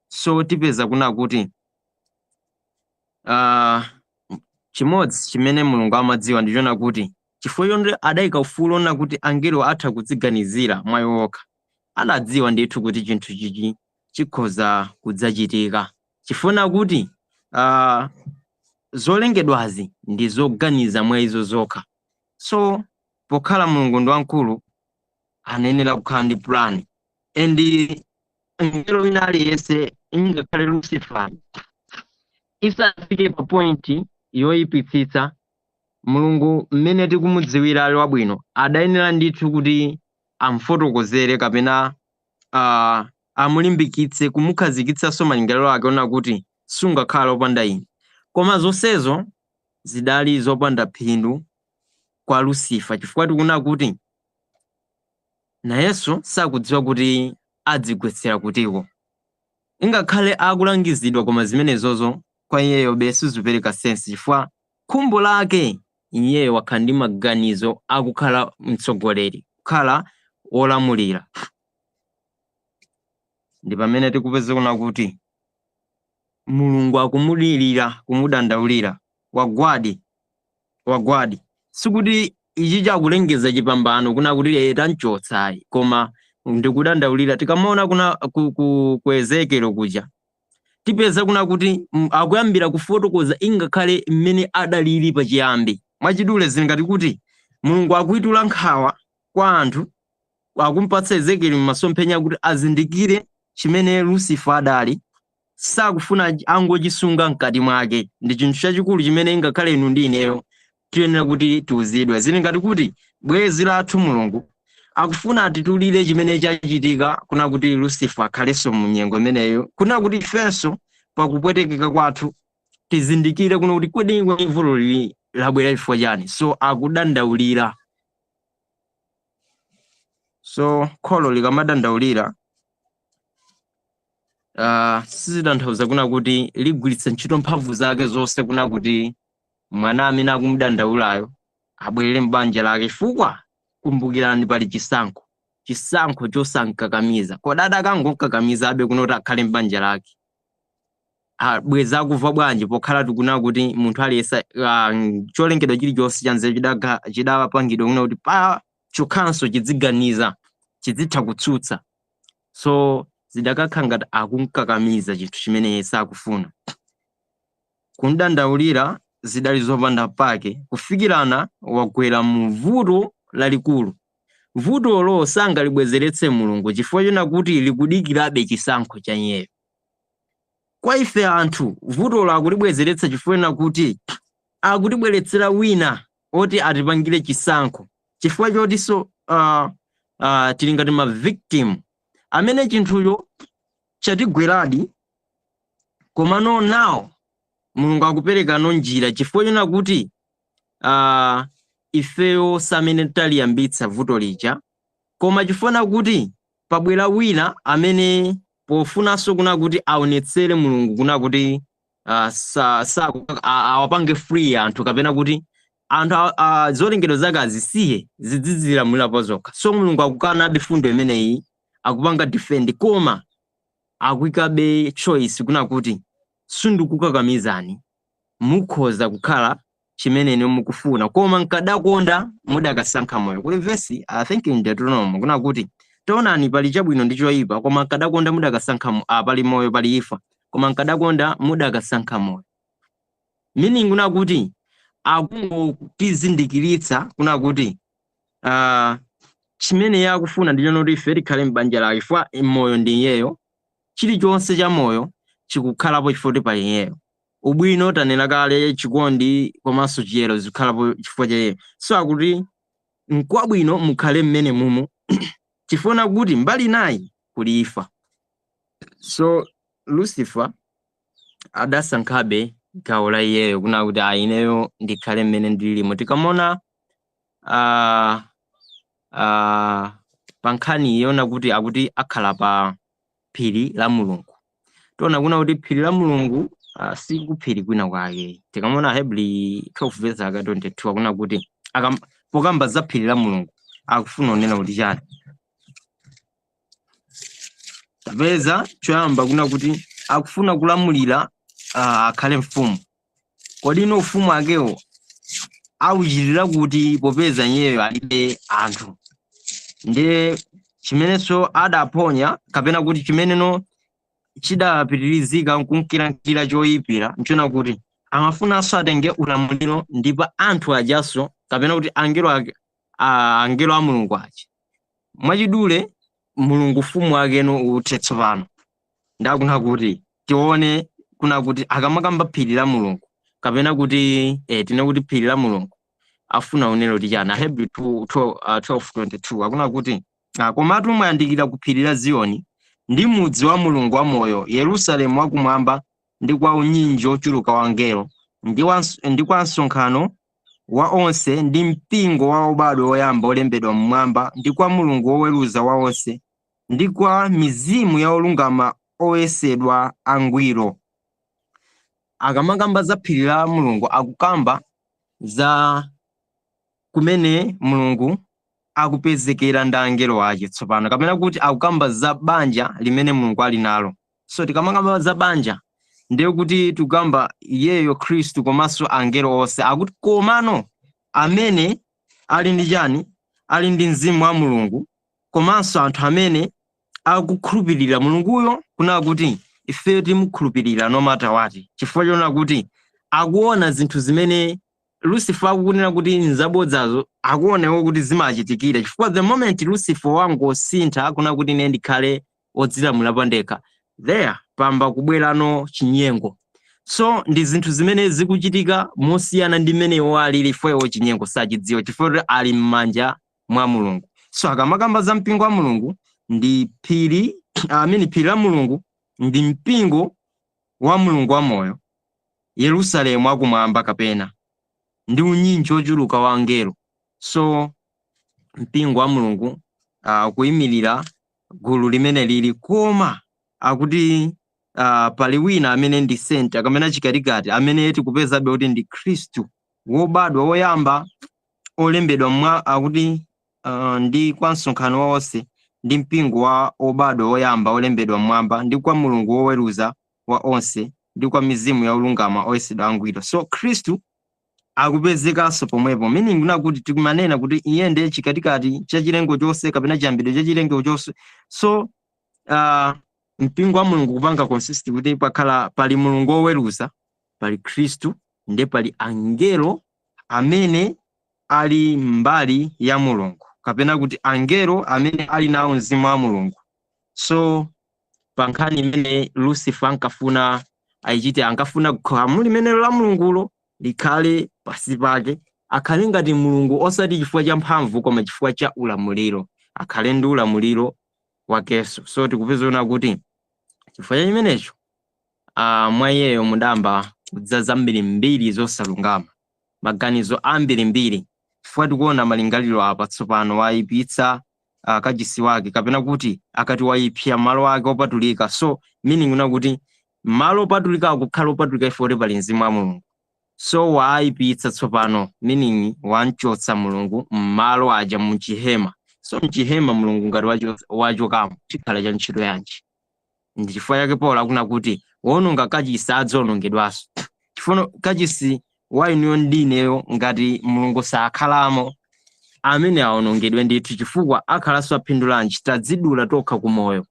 S1: So tipeza kuna kuti chimodzi chimene Mulungu amadziwa ndichona kuti chifukwa chonde adayika ufulu ona kuti angelo atha kudziganizira mwa iwo okha, adadziwa ndithu kuti chinthu chichi chikhoza kudzachitika, chifuna kuti zolengedwazi ndi zoganiza mwa izo zokha. So pokhala Mulungu ndi wamkulu, anayenera kukhala ndi plan, and ngelo wina aliyense, ingakhale Lucifer, isafike pa point yoyipitsitsa, Mulungu mmene tikumudziwira ali wabwino, adayenera ndithu kuti amfotokozere kapena amulimbikitse kumukhazikitsanso malingaliro ake ona kuti sungakhala opanda ine. Koma zonsezo zidali zopanda phindu kwa Lucifer, chifukwa tikuona kuti nayenso sakudziwa kuti adzigwetsera kutiko. Ingakhale akulangizidwa, koma zimenezozo kwa iyeyo be sizipereka sense, chifukwa khumbo lake iyeyo wakhala ndi maganizo akukhala mtsogoleri, kukhala wolamulira. Ndi pamene tikupeza kuna kuti Mulungu akumulirira, kumudandaulira, wagwadi, wagwadi. Sikuti ichi chakulengeza chipambano kuna kuti tanchotsa, koma ndikudandaulira. Tikamaona kuna ku Ezekiel kuja, tipeza kuna kuti akuyambira kufotokoza ingakhale mmene adalili pachiyambi. Mwachidule, zili ngati kuti Mulungu akuitula nkhawa kwa anthu, akumpatsa Ezekiel m'masomphenya kuti azindikire chimene Lucifer adali. Sakufuna angochisunga mkati mwake. Ndi chinthu chachikulu chimene ingakhale inu ndi ineyo tiyenera kuti tiuzidwe. Zili ngati kuti bwenzi lathu Mulungu akufuna atitulire chimene chachitika kuna kuti Lucifer akhalenso mu nyengo imeneyo, kuna kuti ifenso pakupwetekeka kwathu tizindikire kuno kuti kodi vuto lili labwera chifukwa chani. So akudandaulira. So kholo likamadandaulira Sizitanthauza kuna kuti ligwiritsa ntchito mphamvu zake zonse kuna kuti mwana amene akumudandaulayo abwerere m'banja lake, chifukwa kumbukirani pali chisankho, chisankho chosankakamiza. Kodi adakangokakamiza abe kunoti akhale m'banja lake, abweza akuva bwanji pokhala tikuna kuti munthu aliyense, cholengedwa chilichonse chanzeru chidapangidwa kuna kuti pa chokhanso chidziganiza, chidzitha kutsutsa. So zidakakhala ngati akunkakamiza chinthu chimene iye sakufuna. Kundandaulira zidali zopanda pake kufikirana wagwera mu vuto lalikulu. Vutolo sangalibwezeretse Mulungu chifukwa chona kuti likudikirabe chisankho cha iyeyo. Kwa ife anthu, vutolo akulibwezeretsa chifukwa chona kuti akutibweretsera wina oti atipangire chisankho, chifukwa chotinso tili ngati ma victim amene chinthucho chatigweradi. Komano nawo Mulungu akuperekano njira chifukwa chona kuti ifeyo samene taliyambitsa vuto lija, koma chifukwa kuti pabwera wina amene pofunanso kuna kuti aonetsere Mulungu kuna kuti awapange free anthu, kapena kuti anthu zolengedwa zake azisiye zidzizilamulira zokha. So Mulungu akukanabe fundo imeneyi, akupanga defend, koma akuyikabe choice kuna kuti sindikukakamizani, mukhoza kukhala chimene inu mukufuna, koma nkadakonda mudakasankha moyo. Kuli vesi, I think in Deuteronomy, kuna kuti taonani pali chabwino ndi choyipa, koma nkadakonda mudakasankha pali moyo, pali imfa, koma nkadakonda mudakasankha moyo. Meaning kuna kuti akungotizindikiritsa kuna kuti chimene iye akufuna ndi chonoti ife tikhale m'banja lake, chifukwa moyo ndi iyeyo, chilichonse cha moyo chikukhalapo chifukwa kuti pali iyeyo. Ubwino tanena kale, chikondi komanso chiyero zikukhalapo chifukwa cha iyeyo. So akuti nkwabwino mukhale mmene mumu chifukwa kuti mbali inayi kuli imfa. So Lucifer adasankhabe gawo la iyeyo kuna kuti ayi, ineyo ndikhale mmene ndilimo. Tikamona pa nkhani yona kuti akuti akhala pa phiri la Mulungu, tiona kuna kuti phiri la Mulungu si kuphiri kwina kwake. Tikamona Hebrew 12 verse aka 22, akuna kuti pokamba za phiri la Mulungu akufuna kunena kuti chani? Tapeza choyamba kuna kuti akufuna kulamulira, akhale mfumu. Kodi ino ufumu akewo auchitira kuti, popeza iyeyo alibe anthu? Ndiye chimenenso adaphonya, kapena kuti chimeneno chidapitirizika nkunkirankhira choyipira, nchona kuti amafunanso atenge ulamuliro ndipo anthu ajaso, kapena kuti angelo ake, angelo a Mulungu aja. Mwachidule, Mulungu ufumu wakeno uthe tsopano. Ndakuna kuti tione kuna kuti akamakamba phiri la Mulungu, kapena kuti tine kuti phiri la Mulungu, afuna unena kuti chani? Ahebri 2, 12, 12:22 akuna kuti komatu mwayandikira ku phiri la Ziyoni ndi mudzi wa Mulungu wamoyo, Yerusalemu wakumwamba, ndi kwa unyinji ochuluka wa angelo, ndi kwa msonkhano wa onse ndi mpingo wa obadwa oyamba olembedwa mmwamba, ndi kwa Mulungu woweruza wa onse, ndi kwa mizimu ya olungama oyesedwa angwiro. Akamakamba za phiri la Mulungu, akukamba za kumene Mulungu akupezekera ndi angelo ake tsopano, kapena kuti akukamba za banja limene Mulungu ali nalo. So tikamakamba za banja, ndiye kuti tikukamba iyeyo Khristu komanso angelo onse. Akuti komano amene ali ndi chani? Ali ndi mzimu wa Mulungu, komanso anthu amene akukhulupirira Mulunguyo, kuna kuti ifeyo timukhulupirira no matter what, chifukwa chona kuti akuona zinthu zimene Lucifer akukunena kuti nzabodzazo, akuonewo kuti zimachitikira. Chifukwa the moment Lucifer wangosintha kuna kuti ine ndikhale odzilamulira pandekha, there pamba kubwerano chinyengo. So ndi zinthu zimene zikuchitika mosiyana ndi mmene iwo alili, chifukwa iwo chinyengo sachidziwa, chifukwa kuti ali m'manja mwa Mulungu. So akamakamba za mpingo wa Mulungu ndi phiri, I mean, phiri la Mulungu ndi mpingo wa Mulungu wamoyo, Yerusalemu wakumwamba, kapena ndi unyinji ochuluka wa angelo. So mpingo wa Mulungu kuyimirira gulu limene lili, koma akuti Pali wina amene ndi center kapena chikatikati, amene tikupezabe kuti ndi Khristu wobadwa woyamba, olembedwa mwa akuti ndi kwa msonkhano wonse ndi mpingo wa obadwa woyamba olembedwa mmwamba, ndi kwa Mulungu woweruza wa onse, ndi kwa mizimu ya olungama oyesedwa angwiro. So Khristu akupezekanso pomwepo, meaning nakuti tikumanena kuti iye ndiye chikatikati cha chilengo chonse kapena chiyambidwe cha chilengo chonse. So mpingo wa Mulungu kupanga consist kuti pakhala pali Mulungu woweruza, pali Khristu, ndiye pali angelo amene ali mbali ya Mulungu, kapena kuti angelo amene ali nawo mzimu wa Mulungu. So pa nkhani imene Lucifer ankafuna ayichite, ankafuna khamu limenelo la Mulungulo likhale pasi pake, akhale ngati Mulungu, osati chifukwa cha mphamvu koma chifukwa cha ulamuliro, akhale ndi ulamuliro wakenso. So tikupeza kuti chifukwa cha chimenecho, mwa iyeyo mudamba kudza mbirimbiri zosalungama, maganizo ambirimbiri, chifukwa tikuona malingaliro apa tsopano wayipitsa kachisi wake, kapena kuti akati wayipsa malo ake opatulika. So meaning una kuti malo opatulika akukhala opatulika ifo kuti pali mzimu wa Mulungu. So waayipitsa tsopano, meaning wamchotsa Mulungu mmalo aja muchihema. So mchihema Mulungu ngati wachokamo, chikhala cha ntchito yanji? Ndi chifukwa chake Paulo akuna kuti wononga kachisi adzawonongedwanso, chifukwa kachisi wa inuyo ndi ineyo ngati Mulungu sakhalamo, amene awonongedwe ndithu, chifukwa akhalanso aphindulanji? Tadzidula tokha kumoyo.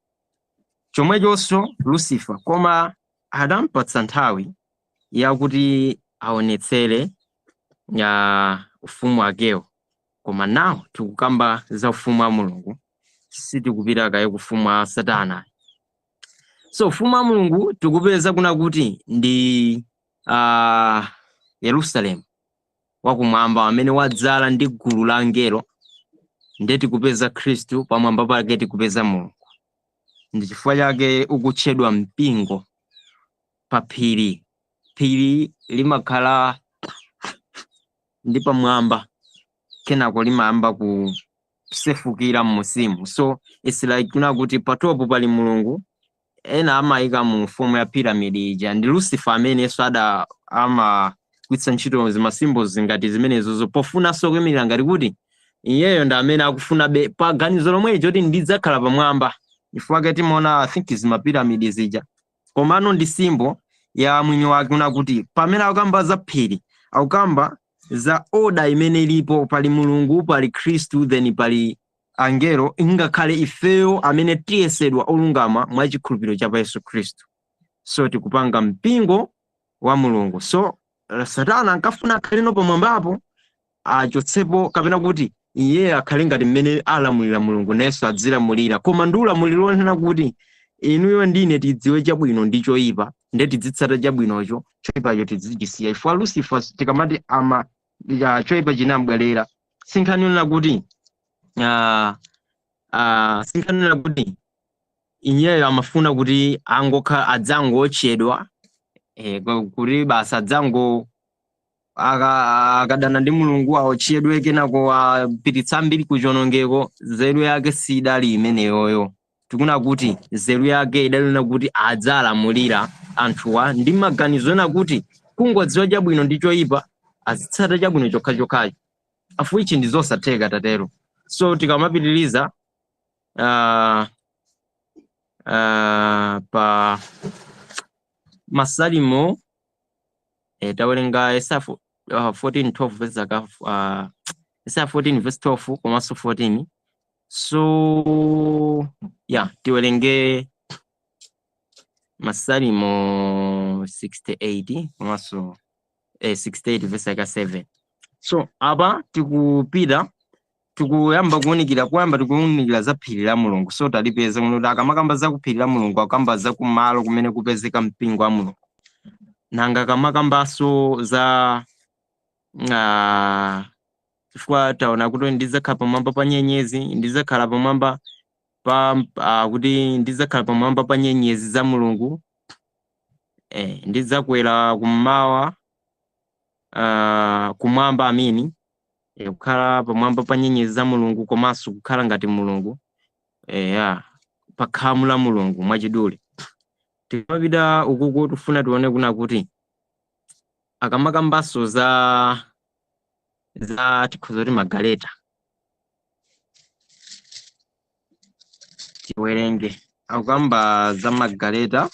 S1: Chomwechonso Lucifer, koma adampatsa nthawi yakuti aonetsere ya ufumu wakewo. Koma nawo tikukamba za ufumu wa Mulungu, sitikupita kaye kufumu wa Satana. So ufumu wa Mulungu tikupeza kuna kuti ndi Yerusalemu wakumwamba amene wadzala ndi gulu la angelo, ndiye tikupeza Khristu pamwamba pake, tikupeza Mulungu. Ndi chifukwa chake ukutchedwa mpingo pa phiri. Phiri limakhala ndi pamwamba, kenako limayamba kusefukira m'munsimu. So it's like kuna kuti pa top pali Mulungu. Ena amayika mu form ya pyramid ija. Ndi Lucifer amenenso ada amagwiritsa ntchito zima symbols ngati zimenezozo pofunanso kuyimirira ngati kuti iyeyo ndi amene akufunabe pa ganizo lomwe choti ndidzakhala pamwamba. Chifukwa timaona, I think, zima pyramid zija, komano ndi symbol ya mwini wake, una kuti pamene akukamba za phiri, akukamba za order imene ilipo: pali Mulungu, pali Khristu, then pali angelo, ngakhale ifeyo amene tiyesedwa olungama mwa chikhulupiriro cha pa Yesu Khristu. So tikupanga mpingo wa Mulungu. So Satana ankafuna akhaleno pamwambapo, achotsepo, kapena kuti iye akhale ngati mmene alamulira Mulungu, nayenso adzilamulira, koma ndi ulamuliro wonena kuti inuyo ndine tidziwe chabwino ndi choyipa, nde tidzitsata chabwinocho, choyipacho tidzichisiya. Chifukwa Lucifer, tikamati ama ya choyipa chinambwerera, sinkhani yonena kuti iyeyo amafuna kuti angokhala adzangotchedwa, kuti basi adzango akadana ndi Mulungu, aotchedwe, kenako apititsa ambiri kuchonongeko. Nzeru yake sidali imeneyoyo. Tikuna kuti nzeru yake idalina kuti adzalamulira anthuwa ndi maganizo ena kuti kungodziwa chabwino ndi choyipa, azitsata chabwino chokhachokhacho, afu ichi ndi zosatheka tatero. So tikamapitiriza pa Masalimo, tawerenga Yesaya 14 12 verse zaka, Yesaya 14 verse 12 komanso 14. So yeah, tiwerenge Masalimo 68 komanso 68 verse yaka 7. So apa tikupita, tikuyamba kuwunikira, kuyamba tikuwunikira za phiri la Mulungu. So talipeza kuti akamakamba za kuphiri la Mulungu, akamba za kumalo kumene kupezeka mpingo wa Mulungu. Nanga akamakambanso za chifukwa taona kuti ndidzakhala pamwamba pa nyenyezi, ndidzakhala pamwamba pa kuti ndidzakhala pamwamba pa nyenyezi za Mulungu, ndidzakwera kummawa, kumwamba amini, kukhala pamwamba pa nyenyezi za Mulungu, komanso kukhala ngati Mulungu, ya pa khamu la Mulungu mwachidule. Tikamapita ukuku tifuna tione kuna kuti akamakambanso za tikhoza kuti magaleta, tiwerenge akukamba za magaleta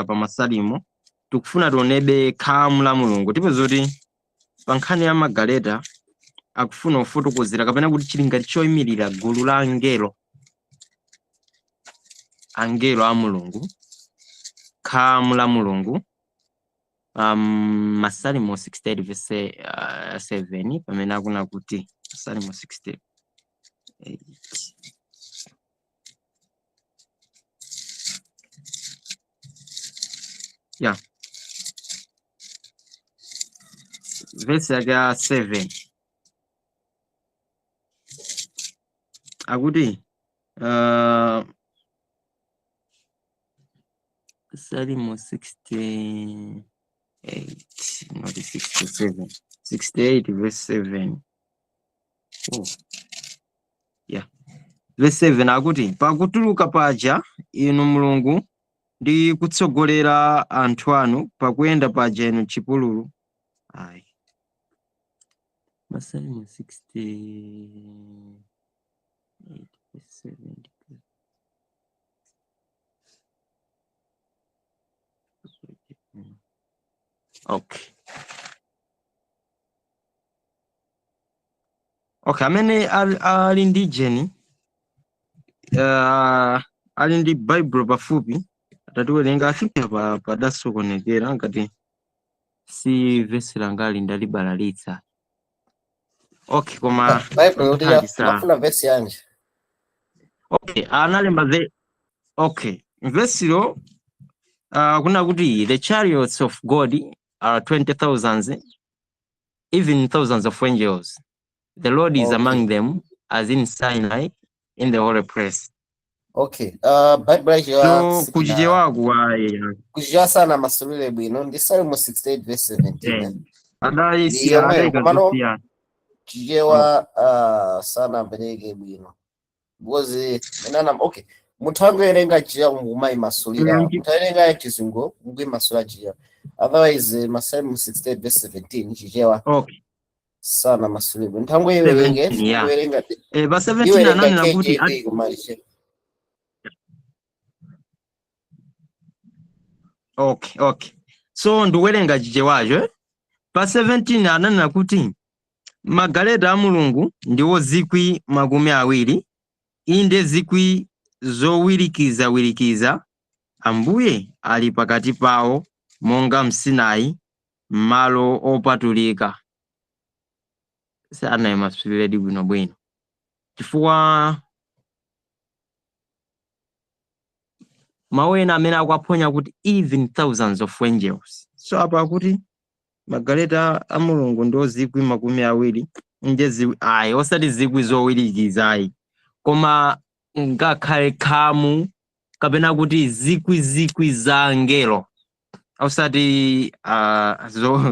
S1: pa Masalimo. Tikufuna tionebe khamu la Mulungu. Tipeza kuti pa nkhani ya magaleta akufuna kufotokozera kapena kuti chili ngati choyimirira gulu la angelo, angelo a Mulungu, khamu la Mulungu. Masalimo 68 verse 7, pamene akuna kuti Masalimo 68, yeah, verse yake ya 7 akuti Salimo 68, not 67, 68 verse 7. Oh, yeah, verse 7 akuti, "Pakutuluka paja inu Mulungu ndi kutsogolera anthu anu, pakuyenda paja inu chipululu." Ayi, Masalimo 68 verse 7. Okay, amene ali ndi jeni, ali ndi Bible pafupi, atatiwerenga. I think apa padasokonekera, ngati si vesi langali ndalibalalitsa. Okay, koma
S2: Bible kuti
S1: nthawi
S2: mafuna verse yanji?
S1: Okay, analemba the, okay, vesilo kuna kuti the chariots of God are 20,000, even thousands of angels. The Lord is among them as in Sinai in the holy place.
S2: Okay, Bible yachiwa.
S1: So kuchichewaku ayi.
S2: Kuchichewa sana masulire bwino ndi Salmo 68 verse 17, eh?
S1: Adayisiya.
S2: Ndi yomweyo,
S1: Adayika
S2: komano
S1: zosiyana.
S2: Chichewa sana apereke bwino because inana, okay, munthu angowerenga Chichewa mukumayimasulira, munthu awerenga Chizungu mukuyimasula Chichewa. Otherwise Masalmo 68 verse 17 Chichewa sana masulire. Munthu angoyiwerenge.
S1: 17, yeah.
S2: Angowerenga.
S1: Pa 17
S2: Iwerenga
S1: ananena kuti
S2: KJV koma Chichewa.
S1: Okay, so ndikuwerenga Chichewacho, eh? Pa 17 ananena kuti magaleta a Mulungu ndiwo 20,000, inde zikwi zowirikizawirikiza. Ambuye ali pakati pawo monga mSinai m'malo opatulika. Sanayimasuliredi bwinobwino chifukwa mawu ena amene akuaphonya kuti even thousands of angels. So apa akuti magaleta a Mulungu ndiwo 20,000, nje ayi, osati zikwi zowirikiza ayi, koma ngakhale khamu kapena kuti zikwi zikwi za angelo, osati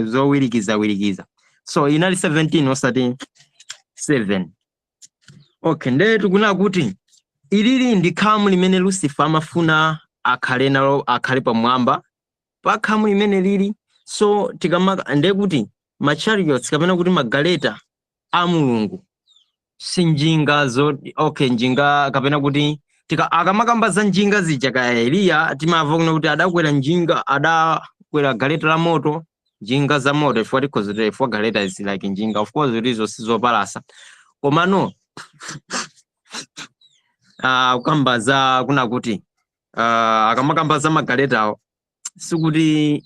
S1: zowirikiza wirikiza. So inali 17 osati 7. Okay, nde tikunena kuti ilili ndi khamu limene Lucifer amafuna akhale nalo, akhale pamwamba pa khamu limene lili. So tikama nde kuti ma chariots kapena kuti magaleta a Mulungu si njinga zo, okay, njinga kapena kuti akamakamba za njinga zija kaya Eliya, timamva kuno kuti adakwera njinga, adakwera galeta la moto, njinga za moto, chifukwa tikhoza chifukwa galeta is like njinga. Of course izo sizopalasa, komano kukamba za kuna kuti akamakamba za magaletawo sikuti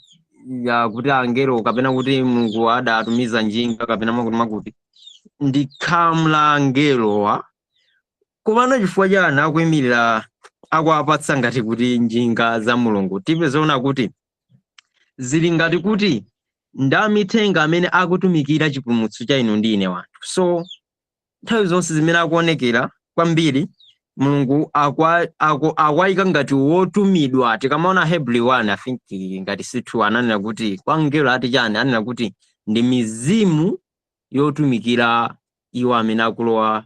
S1: ya kuti angelo kapena kuti Mulungu adatumiza njinga kapena makuti makuti, ndi khamu la angelowa. Komano chifukwa chani akuyimirira, akuapatsa ngati kuti njinga za Mulungu? Tipezaona kuti zili ngati kuti ndi amithenga amene akutumikira chipulumutso cha inu ndi ine wanthu. So nthawi zonse zimene akuonekera kwambiri Mulungu akwayika ngati wotumidwa. Tikamaona Hebrew 1, I think ngati si2, ananena kuti kwa mngelo ati chani? Anena kuti ndi mizimu yotumikira iwo amene akulowa.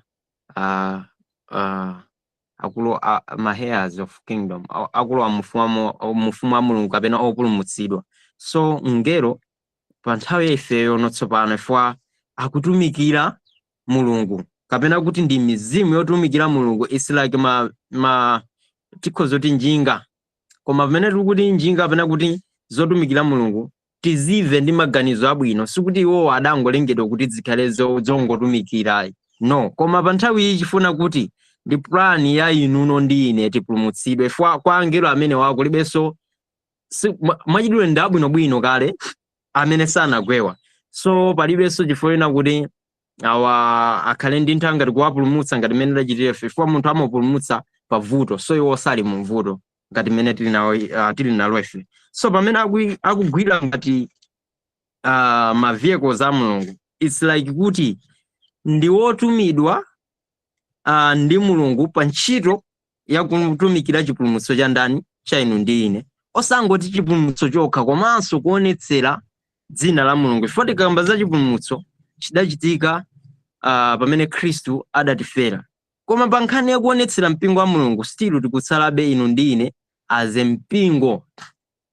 S1: Akulo ma heirs of kingdom, akulowa mufumu wa Mulungu kapena opulumutsidwa. So ngelo pa nthawi ya ifeyo notsopano ifwa akutumikira Mulungu, kapena kuti ndi mizimu yotumikira Mulungu. It's like ma tikhoza kuti njinga, koma pamene tiri kuti njinga kapena kuti zotumikira Mulungu, tizive ndi maganizo abwino. Sikuti iwowo adangolengedwa kuti zikhale zongotumikira, no. Koma pa nthawi iyi chifuna kuti ndi plan ya inuno ndi ine tipulumutsidwe. Fwa kwa angelo amene wako kulibenso mwachidule ndi abwinobwino kale amene sanagwewa, so palibenso chifukwa ina kuti awa akhale ndi nthawi ngati kuwapulumutsa ngati mmene tachitira ife, chifukwa munthu amapulumutsa pa vuto, so iwo sali mu vuto ngati mmene tili nawo, tili nalo ife. So pamene akugwira ngati ma vehicles a Mulungu, it's like kuti ndi wotumidwa ndi Mulungu pa ntchito ya kutumikira chipulumutso cha ndani? Cha inu ndi ine. Osangoti chipulumutso chokha, komanso kuonetsera dzina la Mulungu, chifukwa tikamba za chipulumutso chidachitika pamene Khristu adatifera, koma pa nkhani ya kuonetsera mpingo wa Mulungu, still tikutsalabe inu ndi ine as a mpingo.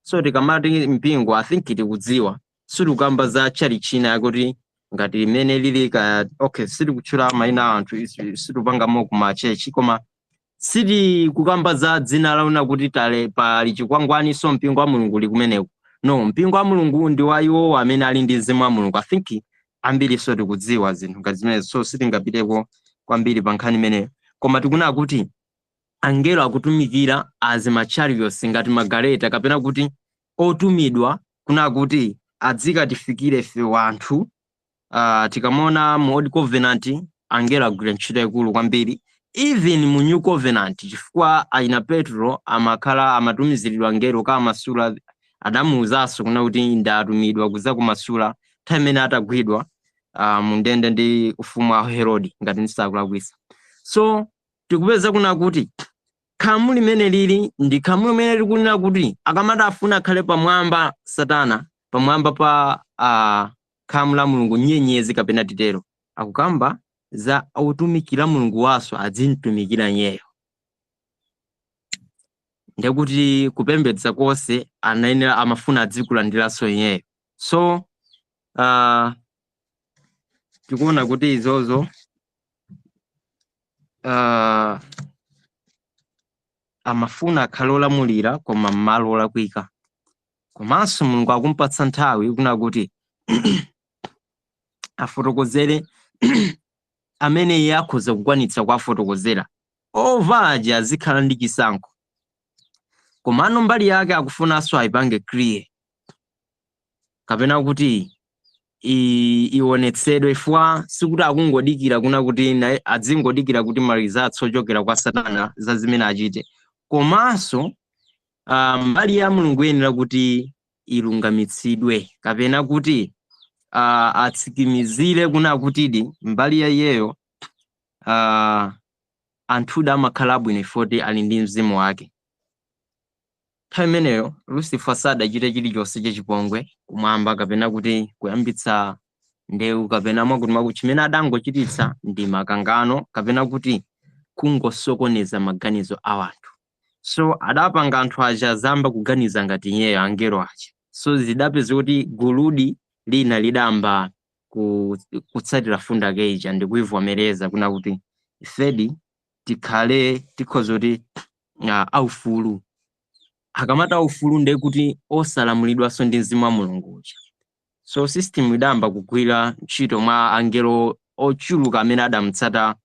S1: So tikamati mpingo, I think tikudziwa sitikukamba za chali china yakuti ngati limene lili ka, okay, sitikutchula mayina a anthu, sitikupangamo kuma church, koma sitikukamba za dzina launa kuti tale pali chikwangwani, so mpingo wa Mulungu uli kumeneko. No, mpingo wa Mulungu ndi wa iwo amene ali ndi mzimu wa Mulungu. I think ambiri so tikudziwa zinthu ngati zimenezo, so sitingapiteko kwambiri pa nkhani imeneyo. Koma tikunena kuti angelo akutumikira as ma chariots, ngati magaleta, kapena kuti otumidwa kuna kuti adzikatifikire ife wanthu. Tikamona mu Old Covenant, angelo agwira ntchito yaikulu kwambiri, even mu New Covenant, chifukwa aina Petro amakhala amatumiziridwa angelo kamasula. Adamuwuzanso kuna kuti ndatumidwa kuza kumasula nthawi imene atagwidwa mu ndende ndi ufumu wa Herodi, ngati ndisakulakwisa. So tikupeza kuna kuti khamu limene lili ndi khamu limene likunena kuti akamati afuna akhale pamwamba, Satana pamwamba pa khamu la Mulungu, nyenyezi kapena titero, akukamba za otumikira Mulungu waso adzimtumikira nyeyo, ndekuti kupembedza konse anayenera amafuna adzikulandiranso iyeyo. So tikuona kuti izozo amafuna akhale olamulira, koma m'malo olakwika. Komanso Mulungu akumpatsa nthawi kuna kuti afotokozere amene iye akhoza kukwanitsa kuwafotokozera. Ova aja azikhala ndi chisankho, komano mbali yake akufunanso ayipange clear, kapena kuti ionetsedwe, chifukwa sikuti akungodikira kuna kuti naye adzingodikira kuti ma results ochokera kwa Satana za zimene achite, komanso mbali ya Mulungu iyenera kuti ilungamitsidwe, kapena kuti atsikimizire kuna kutidi mbali ya iyeyo anthuda amakhala abwino ifoti ali ndi mzimu wake. Nthawi imeneyo Lucifer sadachite chilichonse chachipongwe kumwamba, kapena kuti kuyambitsa ndewu kapena mwakuti mwakuti. Chimene adangochititsa ndi makangano, kapena kuti kungosokoneza maganizo a anthu. So adapanga anthu aja zamba kuganiza ngati iyeyo, angelo aja. So zidapeza kuti guludi lina lidamba kutsatira fundo yake ija ndi kuivomereza kuna kuti ifedi tikhale tikhoza kuti aufulu. Akamati aufulu, ndiye kuti osalamulidwanso ndi mzimu wa Mulungu uja. So system idayamba kugwira ntchito mwa angelo ochuluka amene adamutsata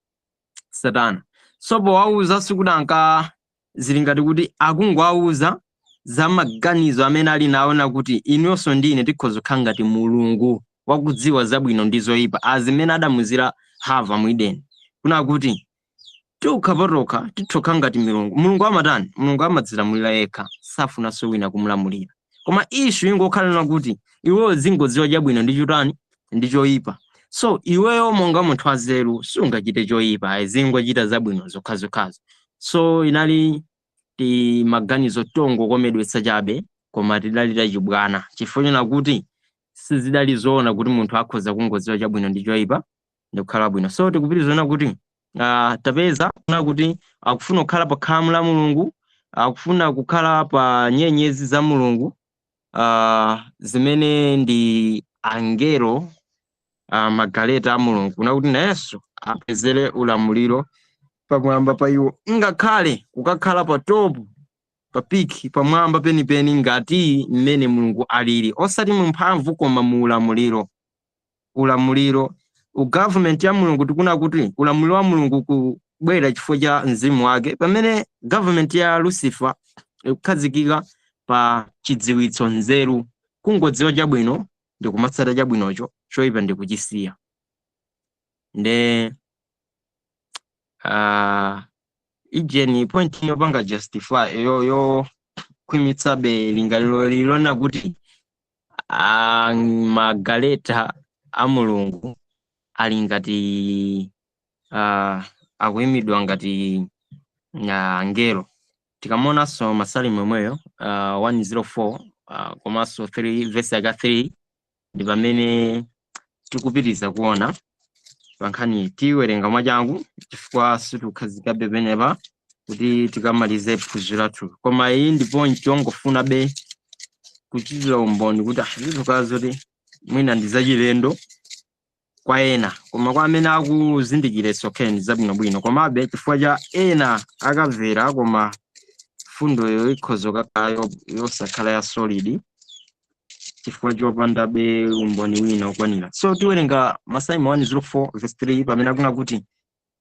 S1: Satana. So powauza, sikuti anka zili ngati kuti akungowauza za maganizo amene ali nawo, na kuti inuyonso ndi ine tikhoza kukhala ngati Mulungu wakudziwa zabwino ndi zoyipa, azimene adamuzira Hava mu Edeni, kuna kuti tokha patokha titokha ngati milungu. Mulungu amatani? Mulungu amadzilamulira yekha, safunanso wina kumulamulira. Koma issue ingokhalira kuti iweyo zingodziwa chabwino ndi chotani, ndi choyipa. So iweyo monga munthu wazeru sungachite choyipa, azingochita zabwino zokhazokhazo. So inali ti maganizo tongokomedwetsa chabe, koma tidali tachibwana, chifukwa chona kuti sizidali zoona kuti munthu akhoza kungodziwa chabwino ndi choyipa ndi kukhala bwino. So tikupitiriza kuti Tapeza kuna kuti akufuna kukhala pa khamu la Mulungu, akufuna kukhala pa nyenyezi za Mulungu, zimene ndi angelo, magaleta a Mulungu, kuna kuti nayenso apezere ulamuliro pamwamba pa iwo, ngakhale kukakhala pa top, pa peak, pamwamba penipeni ngati mmene Mulungu alili, osati mu mphamvu koma mu ulamuliro. Ulamuliro, ugovernment ya Mulungu, tikuna kuti ulamuliro wa Mulungu kubwera chifukwa cha mzimu wake, pamene government ya Lucifer ikukhazikika pa chidziwitso, nzeru, kungodziwa chabwino ndi kumatsata chabwinocho, choyipa ndi kuchisiya. Nde ijeni point yopanga justify yo khwimitsabe lingaliro lilona kuti magaleta a Mulungu ali ngati akuyimidwa ngati angelo. Tikamonanso Masalimo imweyo 104 komanso 3 verse yaka 3, ndi pamene tikupitiriza kuona pa nkhani. Tiwerenga mwachangu chifukwa situkhazikabe penepa kuti tikamalize phunziro lathu, koma iyi ndi point yongofuna be kuchitira umboni kuti zizokhala zoti mwina ndi zachilendo kwa ena, koma kwa amene akuzindikira it's okay, ndi zabwinobwino. Komabe chifukwa cha ena akamvera, koma fundoyo ikhoza kukhala yosakhala ya solid chifukwa chopandabe umboni wina okwanira. So tiwerenga Masalimo 104 verse 3, pamene akuna kuti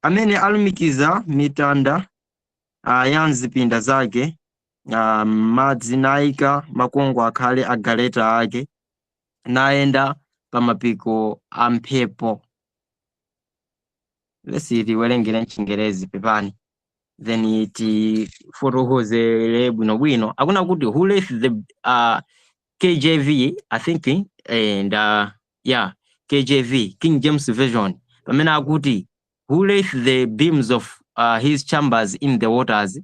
S1: amene alumikiza mitanda ya mzipinda zake madzi, nayika makongo akhale agaleta ake, nayenda pa mapiko a mphepo. Lesi tiwerengere mchingerezi, pepani, then tifotokozere bwinobwino. Akuna kuti who left the KJV, I think, and yeah, KJV, King James Version, pamene akuti who layeth the beams of his chambers in the waters,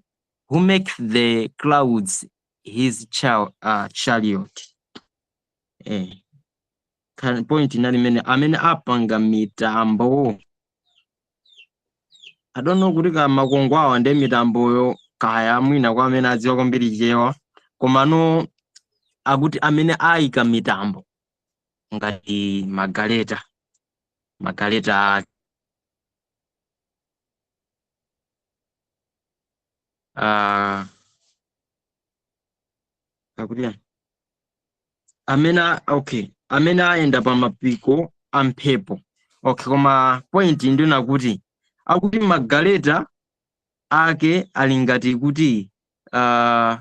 S1: who make the clouds his chariot. Point inali imene amene apanga mitambo. I don't know kuti ka makongo awa ndi mitamboyo kaya, mwina kwa amene adziwa kwambiri Chewa, komano akuti amene ayika mitambo ngati magaleta ake. Akuti yani? Amene okay, amene ayenda pa mapiko a mphepo. Okay, koma point ndina kuti akuti magaleta ake ali ngati kuti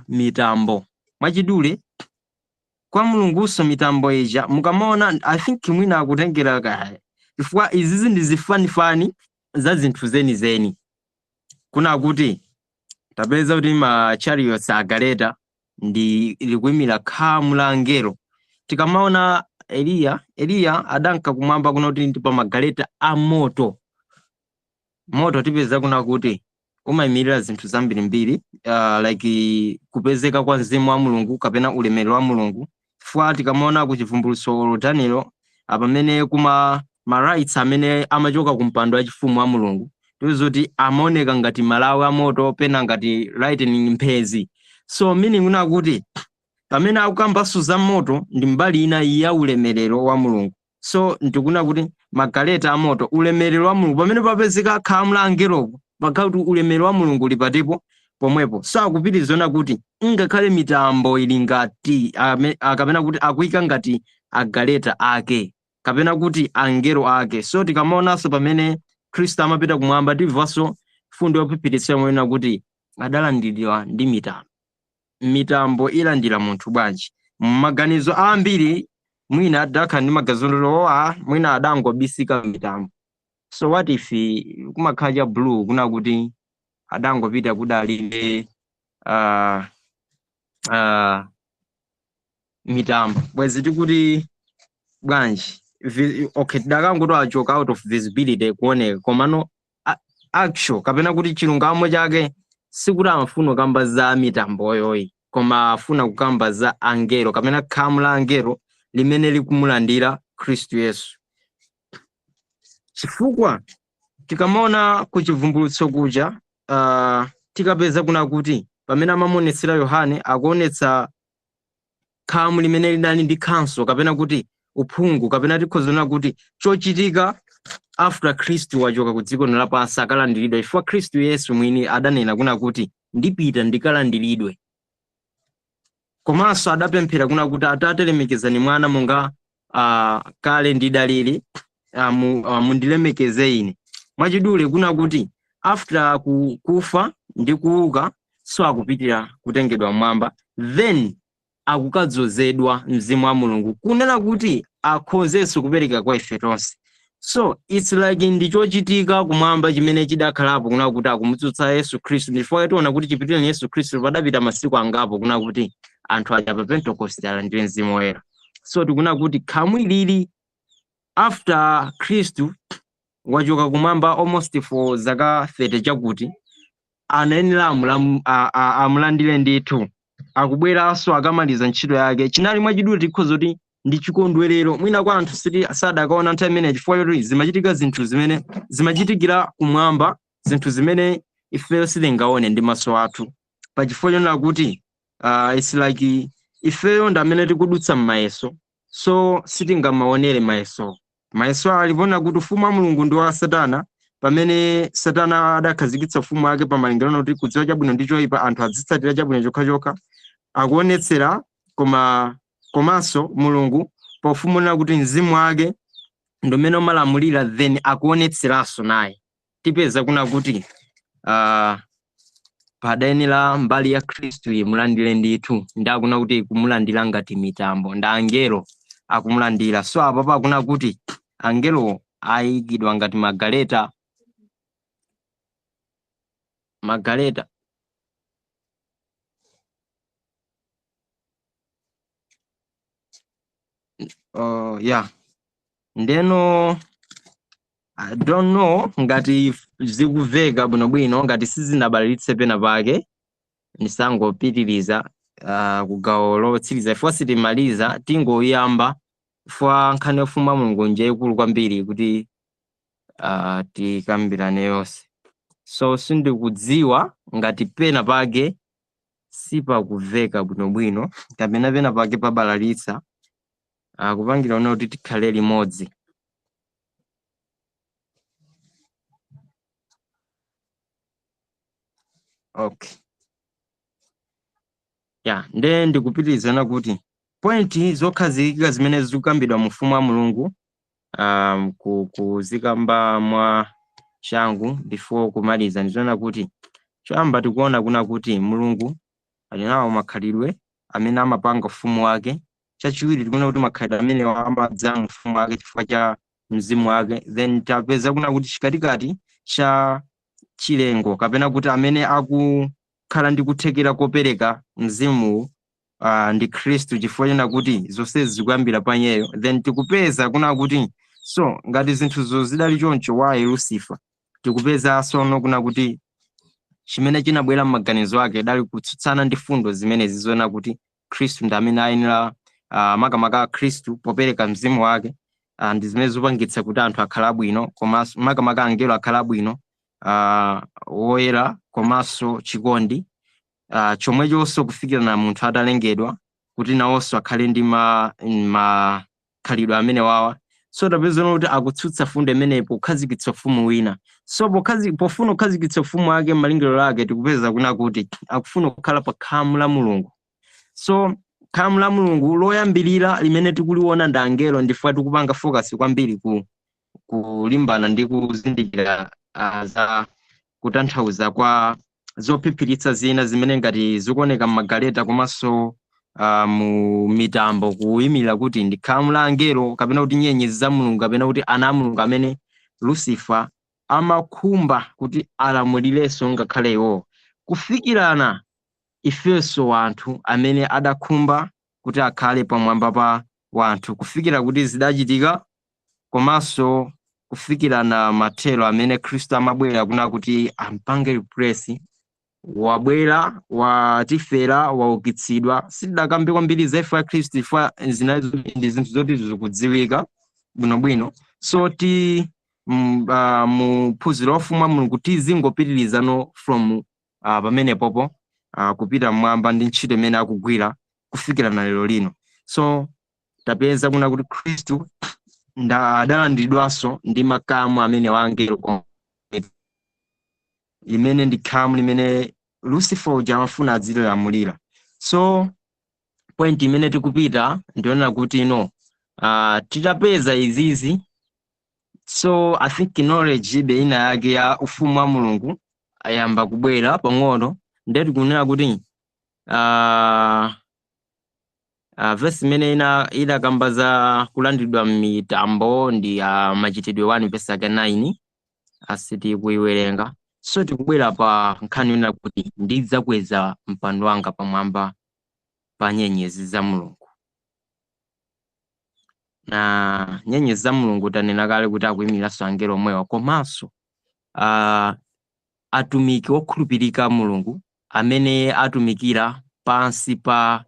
S1: mitambo. Mwachidule, kwa Mulunguso mitambo ija mukamaona, I think mwina akutengera kaya, chifukwa izizi ndi zifanifani za zinthu zenizeni. Kuna kuti tapeza kuti ma chariots, agaleta, ndi likuyimira khamu la angelo. Tikamaona Eliya, Eliya adanka kumwamba kuno kuti ndi pa magaleta a moto. Moto tipeza kuna kuti umayimirira zinthu zambirimbiri, like kupezeka kwa mzimu wa Mulungu kapena ulemerero wa Mulungu, chifukwa tikamaona ku Chivumbulutso, Daniel, pamene kuma ma lights amene amachoka ku mpando wachifumu wa Mulungu, tipeza kuti amaoneka ngati malawi amoto, pena ngati lightning, mphezi. So meaning kuna kuti pamene akukambanso za moto ndi mbali ina ya ulemerero wa Mulungu. So ndikuna kuti magaleta amoto, ulemerero wa Mulungu, pamene papezeka khamu la angelopo, pakhala kuti ulemerero wa Mulungu uli patipo pomwepo. So akupitizona kuti ngakhale mitambo ili ngati kapena kuti akuyika ngati agaleta ake kapena kuti angelo ake. So tikamaonanso pamene Khristu amapita kumwamba, timvanso fundo yophiphiritsira moyena kuti adalandiridwa ndi mitambo. Mitambo ilandira munthu bwanji? Maganizo ambiri mwina adakhala ndi maganizo owa, mwina adangobisika mitambo. So what if kumakhala cha blue, kuna kuti adangopita kudalibe mitambo, bwezi tikuti bwanji? Okay, tidakangoti achoka out of visibility, kuoneka. Komano actual kapena kuti chilungamo chake sikuti amafuna kukamba za mitamboyoyi, koma afuna kukamba za angelo kapena khamu la angelo limene likumulandira Khristu Yesu, chifukwa Tikamaona ku chivumbulutso kuja, tikapeza kuna kuti pamene amamuonetsera Yohane akuonetsa khamu limene linali ndi khanso kapena kuti uphungu kapena tikhoza kuti chochitika after Khristu wachoka ku dziko lapansi akalandiridwa, chifukwa Khristu Yesu mwini adanena kuna kuti ndipita ndikalandiridwe. Komanso adapemphera kuna kuti Atate lemekezani mwana monga kale ndidalili, mundilemekeze ine. Mwachidule kuna kuti after kufa ndi kuuka, so akupitira kutengedwa mwamba, then akukadzozedwa mzimu wa Mulungu kunena kuti akhozenso kupereka kwa ife tonse. So it's like ndi chochitika kumwamba chimene chidakhalapo kuna kuti akumutsutsa Yesu Khristu. Ndifukwa tiona kuti chipitireni Yesu Khristu padapita masiku angapo kuna kuti anthu aja pa Pentecost alandire mzimu woyera. So tikuna kuti khamu ilili after Khristu wachoka kumwamba almost for zaka 30 chakuti anayenera amulandire ndithu, akubweranso akamaliza ntchito yake. Chinali mwachidule tikhoza kuti ndi chikondwerero mwina kwa anthu siti sadakaona nthawi imene, chifukwa choti zimachitika zinthu zimene zimachitikira kumwamba, zinthu zimene ifeyo sitingaone ndi maso athu, pachifukwa chonena kuti it's like ifeyo ndi amene tikudutsa m'mayeso, so sitingamaonere mayeso. Mayeso alipona kuti ufumu wa Mulungu ndi wa Satana, pamene Satana adakhazikitsa ufumu wake pamalingaliro kuti kudziwa chabwino ndi choyipa, anthu adzitsatira chabwino chokhachokha, akuonetsera koma komanso Mulungu pa ufumu kuti mzimu wake ndi umene umalamulira, then akuonetseranso naye. Tipeza kuna kuti padayenera mbali ya Khristu imulandire ndithu, ndakuna kuti kumulandira ngati mitambo ndi angelo akumulandira. So apa pakuna kuti angelo ayikidwa ngati magaleta, magaleta. Yeah, ndeno I don't know ngati zikuveka bwinobwino, ngati sizinabalalitse pena pake ndisangopitiriza kugawo lotsiriza ifo sitimaliza, tingoyamba fwa nkhani yofumu wa Mulungu nje ikulu kwambiri kuti tikambirane yonse. So sindikudziwa ngati pena pake sipakuveka bwinobwino kapena pena pake pabalalitsa, kupangira una kuti tikhale limodzi. Okay, yeah, nde ndikupitirizana kuti point zokhazikika zimene zikukambidwa mu ufumu wa Mulungu, kuzikamba mwa changu before kumaliza, ndizoona kuti choyamba tikuona kuna kuti Mulungu ali nawo makhalidwe amene amapanga ufumu wake. Chachiwiri tikuona kuti makhalidwe amene amadza mu ufumu wake chifukwa cha mzimu wake. Then tapeza kuna kuti chikatikati cha chilengo kapena kuti amene akukhala ndi kuthekera kopereka mzimu ndi Khristu, chifukwa chena kuti zonsezi zikuyambira pa iyeyo. Then tikupeza kuna kuti so ngati zinthuzo zidali choncho wa Lucifer, tikupeza sono kuna kuti chimene chinabwera m'maganizo ake dali kutsutsana ndi fundo zimenezi zona kuti Khristu ndi amene ayenera, makamaka Khristu popereka mzimu wake, ndi zimene zopangitsa kuti anthu akhale abwino, komanso makamaka angelo akhale abwino, woyera komanso chikondi, chomwechonso kufikira na munthu atalengedwa kuti nawonso akhale ndi makhalidwe amene wawa. So tapeza kuti akutsutsa fundo imeneyi pokhazikitsa ufumu wina. So pofuna kukhazikitsa ufumu wake m'malingiro ake, tikupeza kuna kuti akufuna kukhala pa khamu la Mulungu. So khamu la Mulungu loyambirira limene tikuliona ndi angelo, ndifukwa tikupanga focus kwambiri ku kulimbana ndi kuzindikira za kutanthauza kwa zophiphiritsa zina zimene ngati zikuoneka m'magaleta komanso mu mitambo, kuyimirira kuti ndi khamu la angelo kapena kuti nyenyezi za Mulungu kapena kuti ana a Mulungu amene Lucifer amakhumba kuti alamulirenso ngakhale iwo, kufikirana ifenso wanthu amene adakhumba kuti akhale pamwamba pa wanthu, kufikira kuti zidachitika, komanso kufikirana mathero amene Khristu amabwera kuna kuti ampange replace. Wabwera, watifera, waukitsidwa. Sitidakambe kwambiri za imfa ya Khristu ifwa zinazo ndi zinthu zoti zikudziwika bwinobwino. So ti Mu phunziro la ufumu wa Mulungu tizingopitirizano from pamenepopo kupita mmwamba ndi ntchito imene akugwira kufikira na lero lino. So tapeza kuna kuti Khristu adalandiridwanso ndi makamu amene wa angelo, limene ndi khamu limene Lucifer uja amafuna adzilamulira. So point imene tikupita ndionera kuti no, titapeza izizi, so I think knowledge ibe ina yake ya ufumu wa Mulungu ayamba kubwera pang'ono. Ndiye tikunena kuti verse imene ina idakamba za kulandidwa mitambo ndi Machitidwe 1 verse yake 9, asiti kuiwerenga. So tikubwera pa nkhani yonena kuti ndidzakweza mpando wanga pamwamba pa nyenyezi za Mulungu. Na nyenyezi za Mulungu tanena kale kuti akuyimiranso angelo omwewa, komanso atumiki okhulupirika a Mulungu amene atumikira pansi pa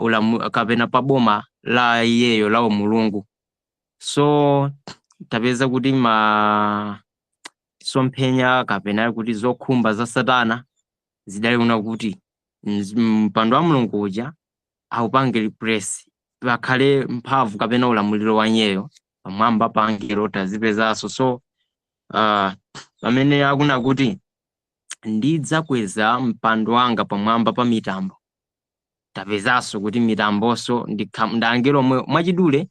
S1: ulamu kapena pa boma la iyeyo la umulungu. So tapeza kuti masomphenya kapena kuti zokhumba za Satana zidali kuna kuti mpando wa Mulungu uja aupange replace, pakhale mphamvu kapena ulamuliro wa iyeyo pamwamba pa angelo. Tazipezanso. So pamene akuna kuti ndidzakweza mpando wanga pamwamba pa mitambo, tapezanso kuti mitambonso ndi angelo omwe. Mwachidule,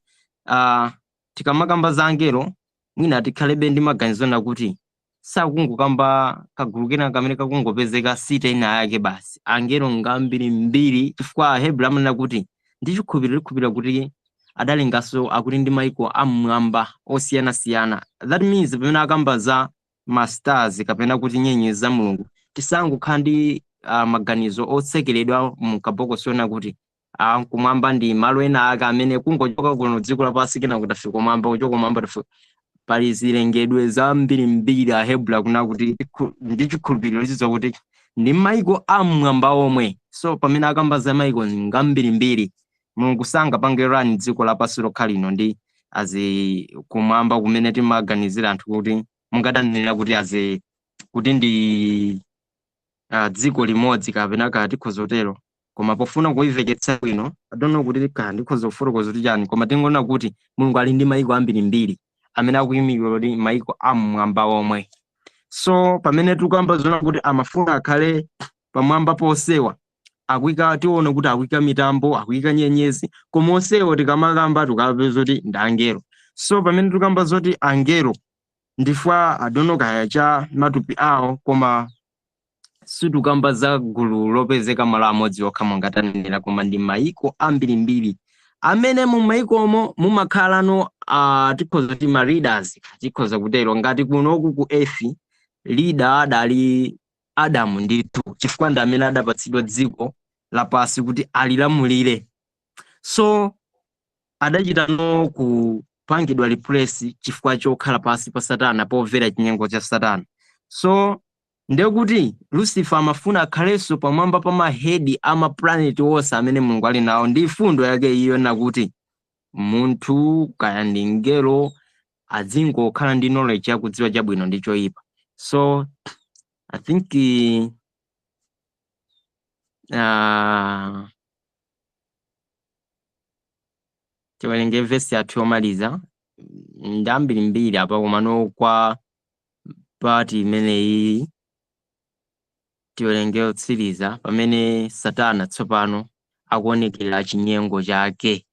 S1: tikamakamba za angelo, mwina tikhalebe ndi maganizo na kuti sakungokamba kagulu kena kamene kakungopezeka site ina yake basi. Angelo ngambirimbiri, chifukwa Ahebri amanena kuti ndi chikhulupiriro likhulupirira kuti adalenganso akuti ndi maiko am'mwamba osiyanasiyana. That means pamene akamba za ma stars kapena kuti nyenyezi za Mulungu, tisangokhala ndi maganizo otsekeredwa mu kabokosi ona kuti kumwamba ndi malo ena ake amene kungochoka kuno dziko lapansi kena kuti afika kumwamba, kuchoka kumwamba tafika. Pali zilengedwe zambirimbiri. Ahebri akuna kuti ndi chikhulupiriro chizo kuti ndi maiko am'mwamba omwe. So pamene akamba za maiko ngambirimbiri, Mulungu sangapange run dziko lapansi lokha lino ndi azi kumwamba kumene timaganizira anthu kuti mungadanenera kuti azi kuti ndi dziko limodzi kapena kaya tikhoza kutero. Koma pofuna kuimveketsa bwino, I don't know kuti kaya ndikhoza kufotokoza kuti chani, koma tingoona kuti Mulungu ali ndi maiko ambirimbiri amene akuyimirira kuti maiko am'mwamba omwe. So pamene tikuyamba zoona kuti amafuna akhale pamwamba posewa, akuyika, tione kuti akuyika mitambo, akuyika nyenyezi, koma onsewo tikamakamba tikapeza kuti ndi angelo. So pamene tikamba zoti angelo ndifwa, I don't know kaya cha matupi awo, koma sitikamba za gulu lopezeka malo amodzi okha monga tanenera, koma ndi maiko ambirimbiri amene mu maikomo mumakhalano tikhoza kuti ma leaders, tikhoza kutero. Ngati kunoku ku earth, leader adali Adamu ndithu, chifukwa ndi amene adapatsidwa dziko lapansi kuti alilamulire. So adachitano kupangidwa replace chifukwa chokhala pansi pa Satana, pomvera chinyengo cha Satana. So ndiye kuti Lucifer amafuna akhalenso pamwamba pa ma head ama planet onse amene Mulungu ali nawo, ndi fundo yake iyo nakuti munthu kaya ndi mngelo azingokhala ndi knowledge yakudziwa chabwino ndi choyipa. So I think tiwerenge vesi yathu yomaliza. Ndi ambirimbiri apa, komano kwa part imeneyi tiwerenge yotsiriza, pamene Satana tsopano akuonekera chinyengo chake